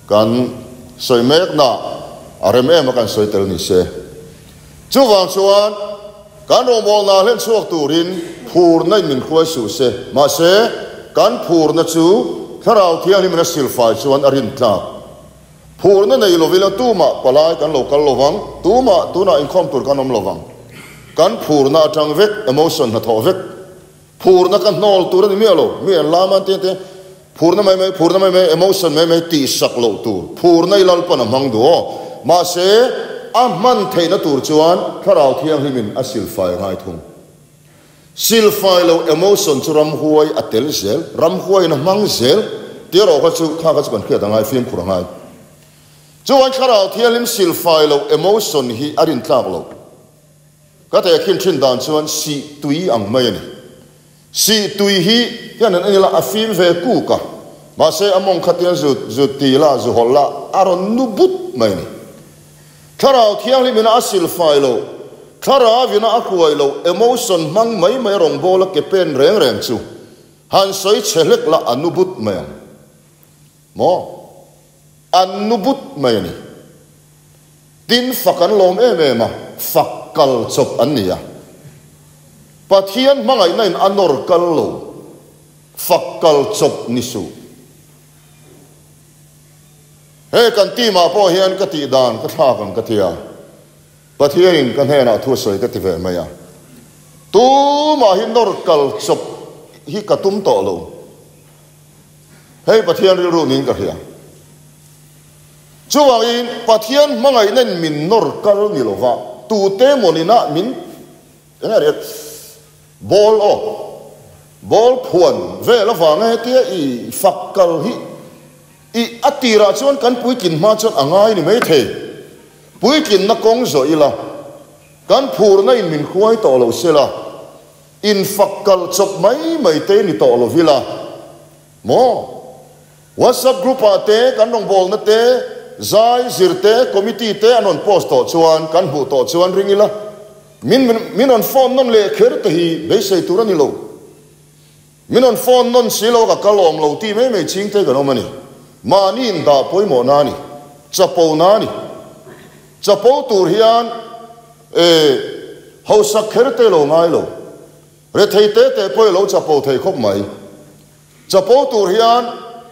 kan sawi mekna a rem em a kan sawi tel ni se. Chuvang chuan kan rawngbawlna hlen chhuak turin phurna in min hruai suh se, mahse kan phurna chu Thlarau Thianghlimin a silfai chuan a rintlak. Phurna nei lovila tumah palai kan lo kal lovang, tumah tunah inkhawm tur kan awm lovang. Kan phurna atang vek, emotion hnathawh vek. Phurna ka hnawl tur a ni miah lo, mi an lam an ti te, phurna mai mai, phurna mai mai, emotion mai mai tihsak loh tur. Phurna i Lalpan a hmang duh aw. Mahse, a hman theihna tur chuan Thlarau Thianghlimin a silfai a ngai thung. Silfai lo emotion chu ramhuai a tel zel, ramhuaiin a hmang zel tih erawh kha chu kha kha chu kan hriat a ngai, fimkhur a ngai. Chuan thlarau thianghlim silfai lo emotion hi a rintlak lo. Ka tehkhin thin dan chuan sih tui ang mai a ni. Sih tui hi hian an en ila a fim ve kuk a, mahse a mawng kha tian zu zu ti la, zu hawlh la a rawn nu but mai a ni. Thlarau thianghlim ina a silfai lo, thlarau ina a hruai lo, emotion hmang mai mai rawngbawla ke pen reng reng chu. Han sawi chhe hlek la a nu but mai ang maw? An nu but mai a ni. Tin, fak an lawm em em a, fak kal chawp an ni a. Pathian hmangaihna in a nawr kal lo, fak kal chawp ni suh. Hei kan team ah pawh hian ka tih dan ka thlak ang ka ti a, Pathianin ka hnenah thu a sawi ka ti ve mai a. Tumah hi nawr kal chawp hi ka tum tawh lo. Hei Pathian rilru niin ka hria. Chuvangin Pathian hmangaihna in min nawr kal ni lova, tute mawnin ah min eng nge riat ball aw ball phuan vel avanga hetia i fak kal hi i a tirah chuan kan puitlin hma chuan a ngai ni maithei. Puitlinna kawng zawh ila, kan phurna in min hruai tawh lo sela, in fak kal chawp mai mai te ni tawh lo ila maw? WhatsApp group ah te kan rawngbawlna te, zai, zir te, committee te an rawn post tawh chuan kan hmuh tawh chuan ring ila min min rawn phone nawn leh kher te hi beisei tur a ni lo. Min rawn phone nawn si lo ka kal awm lo tih mai mai ching te kan awm a ni. Mahni in dah pawimawh na a ni. Chapo na a ni. Chapo tur hian e hausak kher te lo ngai lo. Rethei te te pawh i lo chapo thei khawp mai. Chapo tur hian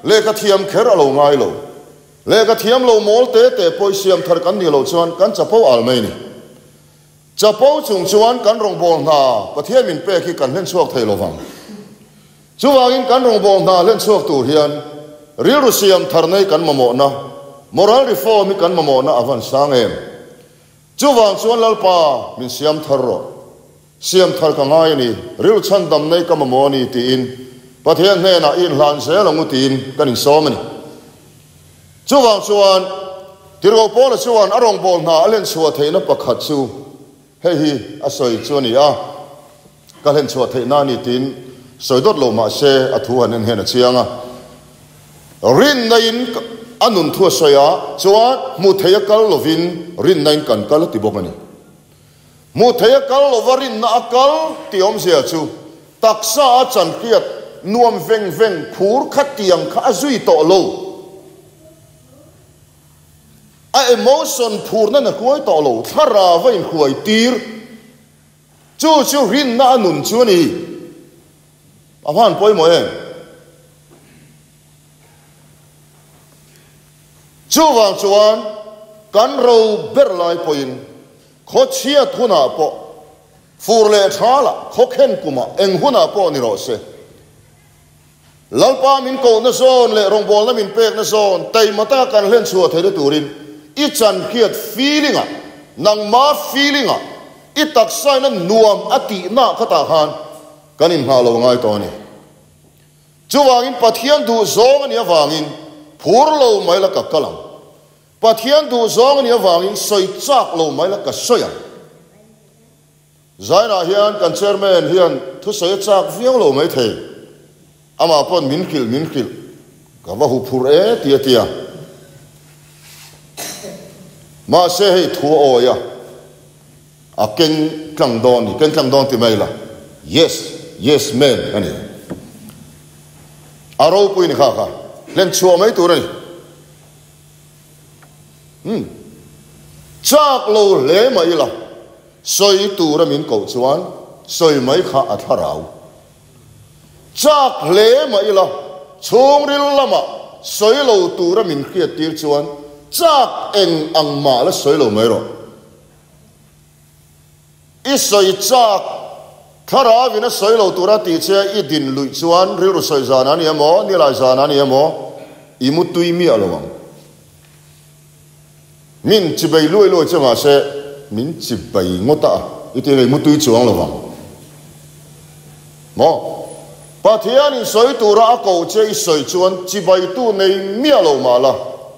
lehkha thiam kher a lo ngai lo. Lehkha thiam lo mawl te te pawh i siam thar kan nih loh chuan kan chapo al mai a ni. Chapo chung chuan kan rawngbâwl hna Pathian min pek hi kan hlen chhuak thei lo vang. Chuvangin kan rawngbâwl hna hlen chhuak tur hian rilru siam thar nei kan mamawhna, moral reform hi kan mamawhna a van sang em? Chuvang chuan Lalpa min siam thar rawh. Siam thar ka ngai a ni, rilru chhandam nei ka mamawh a ni tiin Pathian hnenah i inhlan zel ang u tiin kan insawm a ni. Chuvang chuan Tirhkoh Paula chuan a rawngbâwl hna a hlenchhuah theihna pakhat chu hei hi a sawi chu a ni a, Ka hlenchhuah theihna a ni tiin sawi dawt lo mah se a thu han en hian a chiang a. Rinna-in a nun thu a sawi a, chuan hmu thei a kal lovin rinna-in kan kal a ti bawk a ni. Hmu thei a kal lova rinna a kal tih awmzia chu taksa a chanhriat nuam veng veng phur kha tiang kha a zui tawh lo. A emotion phurna na hruai tawh lo, thlarau a inhruai tir. Chu chu rinna a nun chu a ni. A hman pawimawh em? Chuvang chuan kan ro ber lai pawhin khawchhiat hunah pawh, fur leh thalah, khawkhen kumah, eng hunah pawh ni rawh se. Lalpa min kohna zawn leh rawngbawlna min pekna zawn taima taka kan hlen chhuah theihna turin i chanhriat feeling-ah, nangma feeling-ah, i taksaina nuam a tihna khatah khan kan inhngah lo ngai tawh a ni. Chuvangin Pathian duh zawng a nih avangin phur lo mai la ka kal ang. Pathian duh zawng a nih avangin sawi chak lo mai la ka sawi ang. Zainah hian kan chairman hian thusawi a chak viau lo mai thei. Amah pawn min hrilh min hrilh ka va hu phur e ti a ti a. Mahse hei thu a awi a, a keng tlang dawn ni, keng tlang dawn ti mai la, yes, yes man a ni. A ropui ni kha kha, hlen chhuah mai tur a ni. Umm. Chak lo hle mai ila, sawi tura min koh chuan sawi mai kha a thlarau. Chak hle mai ila, chhungril lamah sawi lo tura min hriat tir chuan chak eng ang mah la sawi lo mai rawh. I sawi chak, thlarau in a sawi lo tura tih che i din luih chuan rilru sawi zan a ni emaw, nilai zan a ni emaw, i mu tui miah lo ang. Min chibei luai luai che mahse min chibei ngawt a, i ti ngei mu tui chuang lo vang. Maw? Pathian in sawi tura a ko che i sawi chuan chibaitu nei miah lo mah la,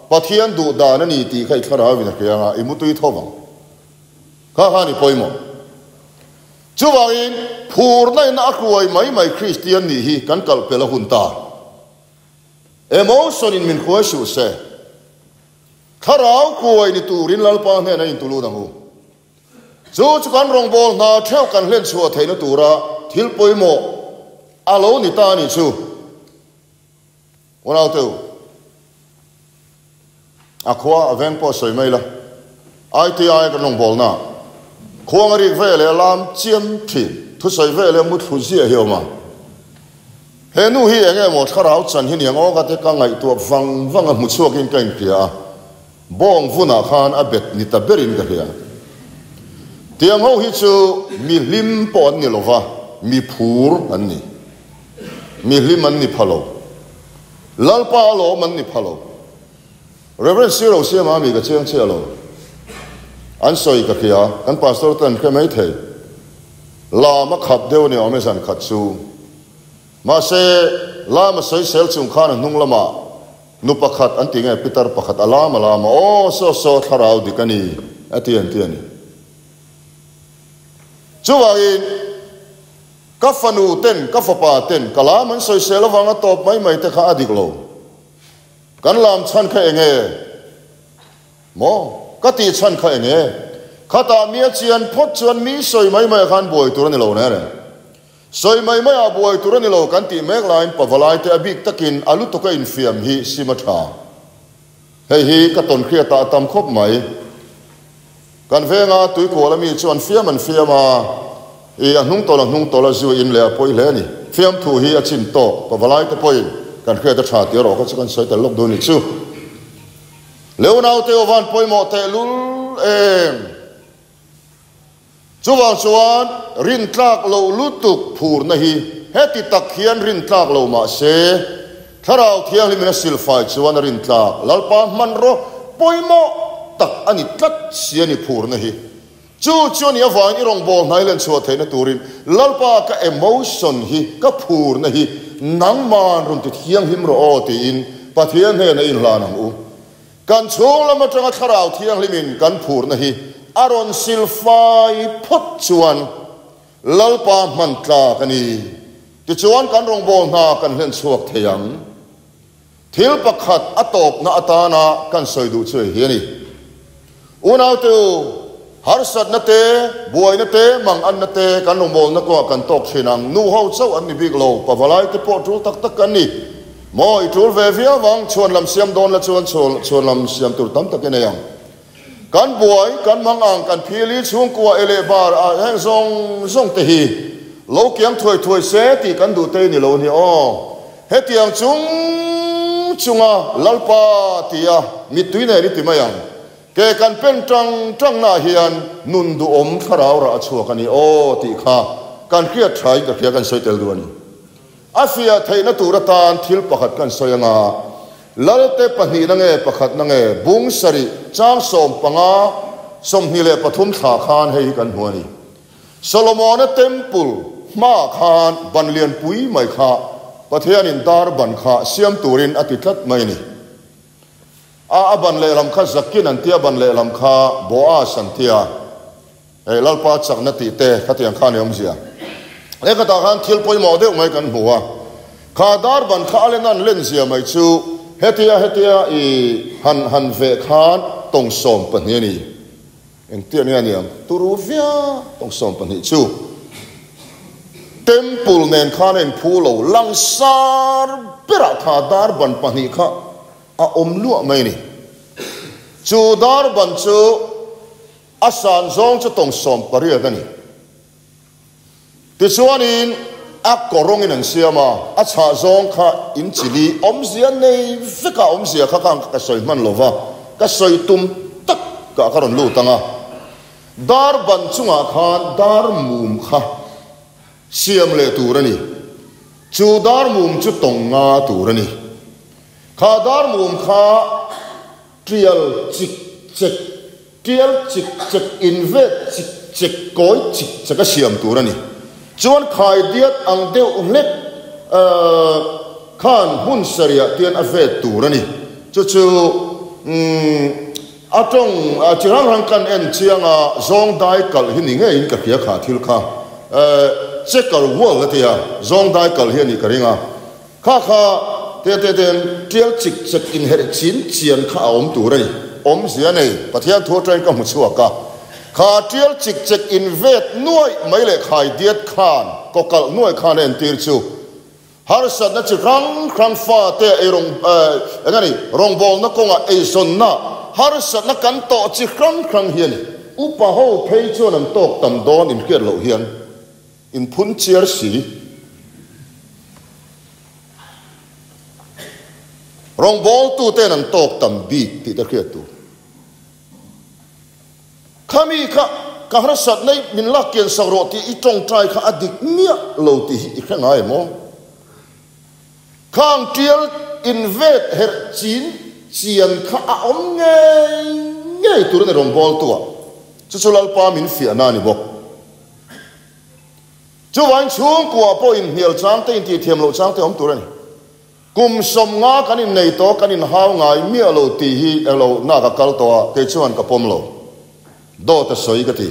Pathian duh dan a ni tih kha i thlarau in a hria anga i mu tui tho vang. Kha kha ni pawimawh. Chuvangin phurna in a hruai mai mai Kristian nih hi kan kalh pel a hun ta. Emotion in min hruai suh se. Thlarau kuai ni turin Lalpa hnenah intulut ang u. Chu chu kan rawngbâwl hna ṭheuh kan hlen chhuah theihna tura thil pawimawh. A lo ni ta a nih chu. Unaute u, a khua a veng pawh sawi mai la, ITI kan rawngbawlna ah khuang a rik ve leh a lam chiam thin, thusawi ve leh mu thlu ziah hi a awm a. He nu hi eng emaw thlarau chan hi niang aw ka te ka ngaihtuah vang vang a hmu chhuakin ka inhria a, bawng vunah khan a bet ni ta berin ka hria. Tiang ho hi chu mi hlim pawh an ni lova, mi phur an ni. Mi hlim an ni pha lo. Lalpa alawm an ni pha lo. Rev. Siro Siama mi ka chiang chiah lo. An sawi ka hria, kan pastor te an hre mai thei. Lam a khap deuh a ni awm e zan khat chu. Mahse, lam a sawi sel chung khan a hnung lamah nu pakhat an ti nge pitar pakhat a lam a lam a, aw saw saw thlarau dik a ni a ti an ti a ni. Chuvangin. Ka fanu ten, ka fapa ten ka lam an sawisel avanga tawp mai mai te kha a dik lo. Kan lam chhan kha eng nge? Maw? Ka tih chhan kha eng nge? Khatah mi a chian phawt chuan mi sawi mai mai ah khan buai tur a ni lo ne reng. Sawi mai mai ah buai tur a ni lo kan tih mek laiin pavalai te a bik takin a lutuk a infiam hi sim a tha. Hei hi ka tawnhriat ah a tam khawp mai. Kan venga tuikual ami chu an fiam an fiam a, i a hnung tawlh a hnung tawlh a zu in leh a pawi hle a ni. Fiamthu hi a chin tawk, pavalai te pawhin kan hriat a tha tih erawh kha chu kan sawi tel lawk dun ni chu. Leunau te aw van pawimawh teh lul em. Chuvang chuan rintlak loh lutuk phurna hi heti tak hian rintlak lo mah se, Thlarau Thianghlimin a silfai chuan a rintlak Lalpa hmanraw pawimawh tak a ni tlat si a ni phurna hi. Chu chu a nih avangin i rawngbâwl hnai len chhuah theihna turin Lalpa ka emotion hi, ka phurna hi nangman rawn ti thianghlim rawh aw tiin Pathian hnenah i inhlan ang u. Kan chhung lam atanga Thlarau Thianghlimin kan phurna hi a rawn silfai phawt chuan Lalpa hman tlak a ni. Tichuan kan rawngbâwl hna kan hlen chhuak thei ang. Thil pakhat a tawpna atana kan sawi duh chu hei hi a ni. Unaute u, harsatna te, buaina te, manganna te kan rawngbâwlna kawngah kan tawk thin ang. Nuho chauh an ni bik lo, pavalai te pawh tul tak tak kan ni. Maw i tul ve viau ang, chhuan lam siam dawn la chuan chhuan lam siam tur tam tak i nei ang. Kan buai, kan mang ang, kan phili chhungkua e leh bar ah heng zawng zawng te hi lo kiang thuai thuai se tih kan duh te i ni lo ni aw. Hetiang chung chunga Lalpa tia mittui nen i ti mai ang. Ke kan pen tang tang naah hian nun duhawm thlarau rah a chhuak a ni aw tih kha kan hriat thain ka hria kan sawi tel duh a ni. A fiah theihna tur atan thil pakhat kan sawi anga, Lalte pahnihna nge pakhatna nge bung sarih chang 15, 23 thla khan hei hi kan hmu a ni. Solomona Temple hmaah khan ban lianpui mai kha Pathianin dar ban kha siam turin a ti tlat mai a ni. A a ban lehlam kha Zakin an tia, ban lehlam kha Boaz an tia. Hei Lalpa chakna tih te khatiang khan i awmzia. He khatah khan thil pawimawh deuh mai kan hmu a, kha dar ban kha a len an len zia mai chu hetia hetia i han han veh khan tawng 12 a ni. Engtiah nge a niang? Turu viau tawng 12 chu Temple nen khan a inphu lo langsar berah kha dar ban pahnih kha a awm luah mai a ni. Chu dar ban chu. A san zawng chu tawng 18 a ni. Tichuanin a kawrawngin an siam a, a chhah zawng kha in chili awmzia nei veka awmzia kha khan ka sawi hman lo va, ka sawi tum tak kah ka rawn lut ang a. Dar ban chungah khan dar mum kha siam leh tur a ni. Chu dar mum chu tawng nga tur a ni. Kha dar mum kha tial chik chek Tial chik chek invet chik chek kawi chik chek a siam tur a ni. Chuan khai diat ang deuh hlek khan hmun sarihah tian a vet tur a ni. Chu chu a tawng chi hrang hrang kan en chiang a, zawng dai kalh hi ni ngeiin ka hria kha thil kha. Checker wall a ti a, zawng dai kalh hi a nih ka ring a. Kha kha te te ten tial chik chek inherh chin chian kha a awm tur a ni. Awmzia nei, Pathian thu atangin ka hmu chhuak a. Kha tial chik chek invet nuaih mai leh khai diat khan, kawkalh nuaih khan a entir chu. Harsatna chi hrang hrang fate eirawng eng a ni, rawngbawlna kawngah eizawnna harsatna kan tawh chi hrang hrang hi a ni. Upa ho phei chuan an tawk tam dawn inhriat loh hian inphun chiar si. Rawngbawltuten an tawk tam bik tih te hriat tur. Khami kha ka harsat nei min lak kian sak rawh tih i tawngtai kha a dik miah lo tih hi i hre ngai em aw? Khang tial invet herh chin chian kha a awm ngei ngei tur a ni rawngbawltuah. Chu chu Lalpa min fiahna a ni bawk. Chuvangin chhungkua pawh inhnial chang te intihthiam loh chang te awm tur a ni. Kum 50 kan innei tawh, kan inhau ngai miah lo tih hi elo na ka kal tawh a, kei chuan ka pawm lo. Dawt a sawi ka ti.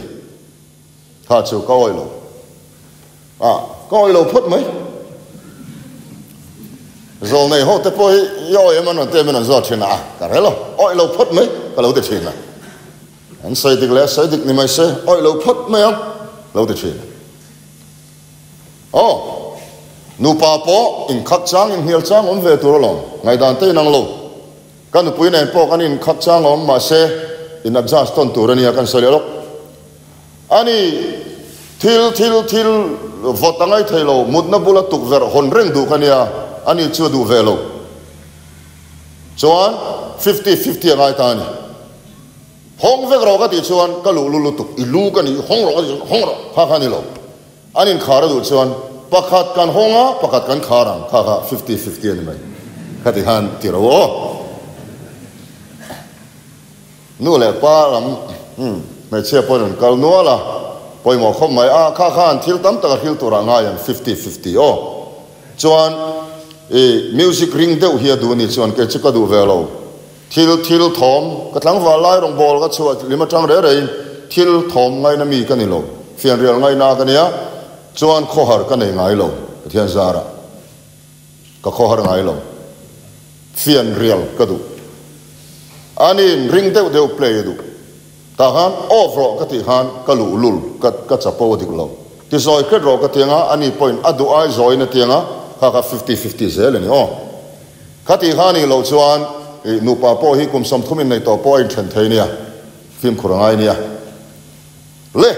Kha chu ka awih lo. A, ka awih lo phawt mai. Zawlnei ho te pawh hi i awih em an rawn ti em in an zawt thin a, a, ka rel lo, awih lo phawt mai ka lo ti thin a. An sawi dik leh a sawi dik ni mai se, awih lo phawt mai ang lo ti thin a. Aw, nupa pawh inkhak chang inhnial chang awm ve tur alawm, ngaihdan te inang lo. Ka nupui nen pawh kan inkhak chang awm mahse in adjust tawn tur a nia kan sawi leh lawk. Ani, thil thil thil vawt a ngaithei lo, mutna bula tukverh hawn reng duh ka nia, ani chu a duh ve lo. Chuan fifty fifty a ngai ta a ni. Hawng vek rawh ka tih chuan ka luh lu lutuk, i lu ka ni, hawng rawh ka tih chuan hawng rawh, kha kha ni lo. An inkhar a duh chuan pakhat kan hawng a, pakhat kan khar ang, kha kha fifty fifty a ni mai. Ka ti khan ti ro aw. Nu leh pa lam hmeichhia pawhin an kal nual a, pawimawh khawp mai a, kha khan thil tam tak a hril turah ngai ang fifty fifty aw. Chuan i music ring deuh hi a duh ni chuan kei chu ka duh ve lo. Thil thil thawm, ka tlangval lai rawngbâwl ka chhuah lim aṭang reh rehin thil thawm ngaina mi ka ni lo, fianrial ngaina ka nia, chuan khawhar ka nei ngai lo, Pathian zarah ka khawhar ngai lo, fianrial ka duh. Aniin ring deuh deuh play a duh, tah khan off rawh ka tih khan ka luhlul, ka ka chapo a dik lo. Ti zawi hret rawh ka ti anga, ani pawhin a duh ai zawiin a ti anga, kha kha fifty fifty zel a ni aw. Kha tih kha anih loh chuan ih nupa pawh hi kum 30 in nei tawh pawh a inthen thei nia, fimkhur a ngai nia. Le!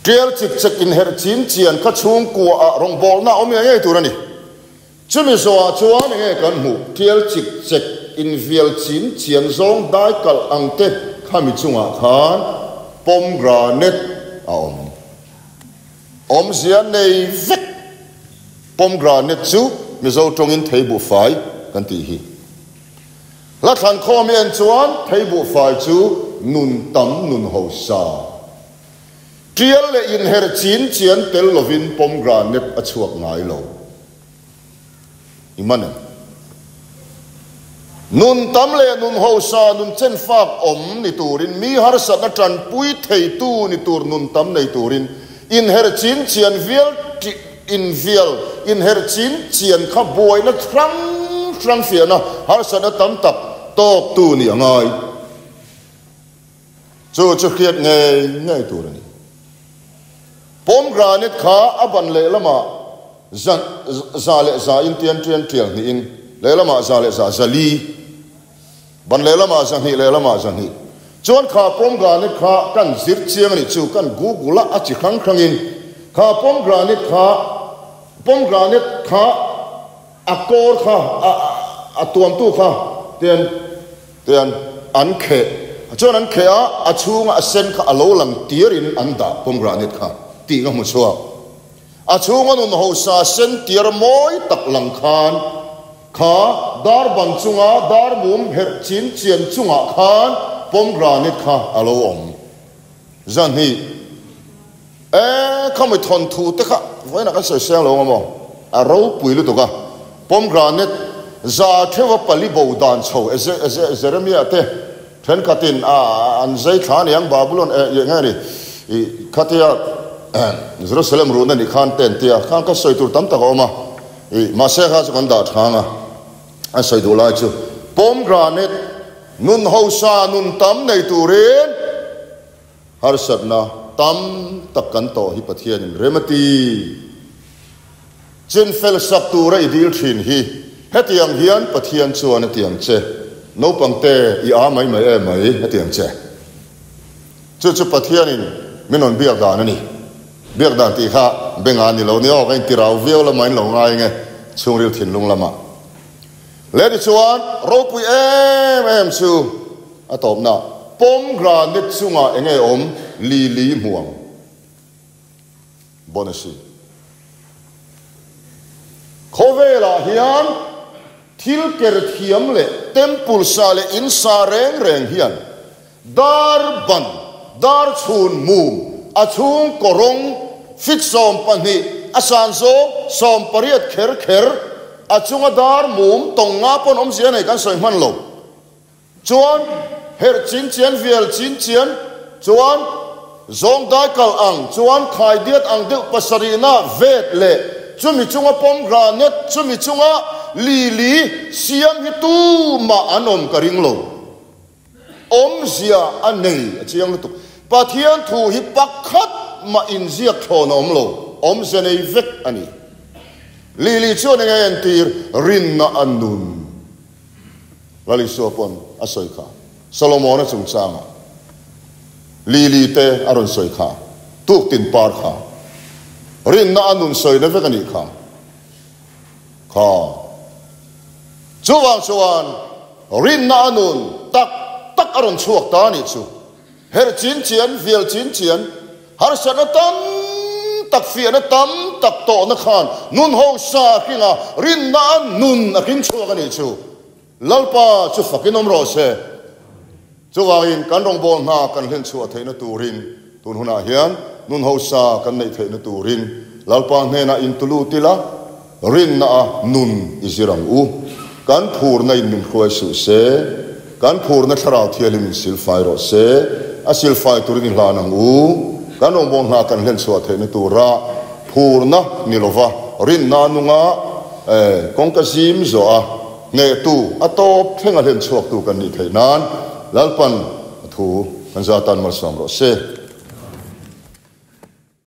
Tial chik chek inherh chin chian kha chhungkua ah rawngbawlna a awm ngei ngei tur a ni. Chumi zawhah chuan enge kan hmuh? Tial chik chek invial chin chian zawng dai kalh ang te khami chungah khan pomegranate a awm. Awmzia nei vek pomegranate chu Mizo tawngin theibuhfai kan tih hi. Hla thlan khawm i en chuan theibuhfai chu nun tam nun hausa. Tial leh inher chin chian tel lovin pomegranate a chhuak ngai lo. I man em? Nun tam leh nun hausa, nun chenfak awm ni turin, mi harsatna tanpui theitu ni tur nun tam nei turin inher chin chian vial invial inher chin chian kha buaina hrang hrang fiahna harsatna tam tak tawktu nih a ngai. Chu chu hriat ngei ngei tur a ni. Pomegranate kha a ban lehlamah za za leh za in tian tian tial hnihin lehlamah za leh za za li, ban lehlamah za hnih lehlamah za hnih. Chuan kha pomegranate kha kan zir chiang a nih chu kan google a a chi hrang hrangin kha pomegranate kha pomegranate kha a kawr kha a a tuamtu kha tian Tian an kheh chuan an kheh a, a chhunga a sen kha a lo lang tiarin an dah pomegranate kha tih ka hmu chhuak. A chhunga nun hausa sen tiar mawi tak lang khan kha dar ban chunga dar mum herh chin chian chungah khan pomegranate kha a lo awm. Zahnih, E, khami thawnthu te kha vawiinah kan sawi seng lo ang maw? A ropui lutuk a, pomegranate za theuha pali bo dan chho Jeremiah te thenkhatin a an zai thla aniang Babylon e nge ni i khatia Jerusalem ruhna nih khan te an tia khan ka sawi tur tam tak a awm a, i mahse kha chu kan dah thang a, an sawi duh lai chu pomegranate nun hausa nun tam nei turin Harsatna tam tak kan tawh hi Pathianin rem a ti. Chinfel sak tura i dil thin hi hetiang hian Pathian chuan a ti ang che, Naupangte, i a mai mai em mai, a ti ang che. Chu chu Pathianin min rawn biak dan a ni. Biak dan tih kha benga ni lo ni aw, ka intirau viau lama in lo ngai nge chhungril thinlung lamah. Leh tichuan ropui em em chu a tawpna pomegranate chungah enge awm li li hmu ang. Bonasi. Khawvelah hian thil ker thiam leh temple sa leh in sa reng reng hian dar ban, dar chhun mum, a chhung kawrawng, fit 12, a san zawng 18 kher kher, a chunga dar mum tawng nga pawn awmzia nei kan sawi hman lo. Chuan herh chin chian vial chin chian chuan zawng dai kal ang chuan khai diat ang deuh pasarihna vet leh chumi chunga pomegranate chumi chunga lili siam hi tumah an awm ka ring lo. Awmzia a nei a chiang lutuk. Pathian thu hi pakhat mah inziak thlawn a awm lo, awmzia nei vek a ni. Lili chuan enge entir rinna a nun. Lal Isua pawn a sawi kha. Solomona chungchangah Lili te a rawn sawi kha. Tuktin par kha. Rinna a nun sawina vek a nih kha. Kha. Chuvang chuan rinna a nun tak tak a rawn chhuak ta a nih chu. Herh chin chian, vial chin chian, harsatna tam tak, fiahna tam tak tawhna khan nun hausa a hring a, rinna a nun a hring chhuak a nih chu. Lalpa chu fakin awm rawh se. Chuvangin kan rawngbâwl hna kan hlen chhuah theihna turin tun hunah hian nun hausa kan neih theihna turin Lalpa hnenah intulut ila, rinna a nun i zir ang u. Kan phurna in min hruai suh se, kan phurna thlarau thialin min silfai rawh se, a silfai turin i hlan ang u. Kan rawngbâwl hna kan hlen chhuah theihna tura phurna ni lova rinna nunga kawngka zim zawh a, Hnehtu a tawp thleng a hlen chhuaktu kan nih theih nan Lalpan a thu kan za tan malsawm rawh se.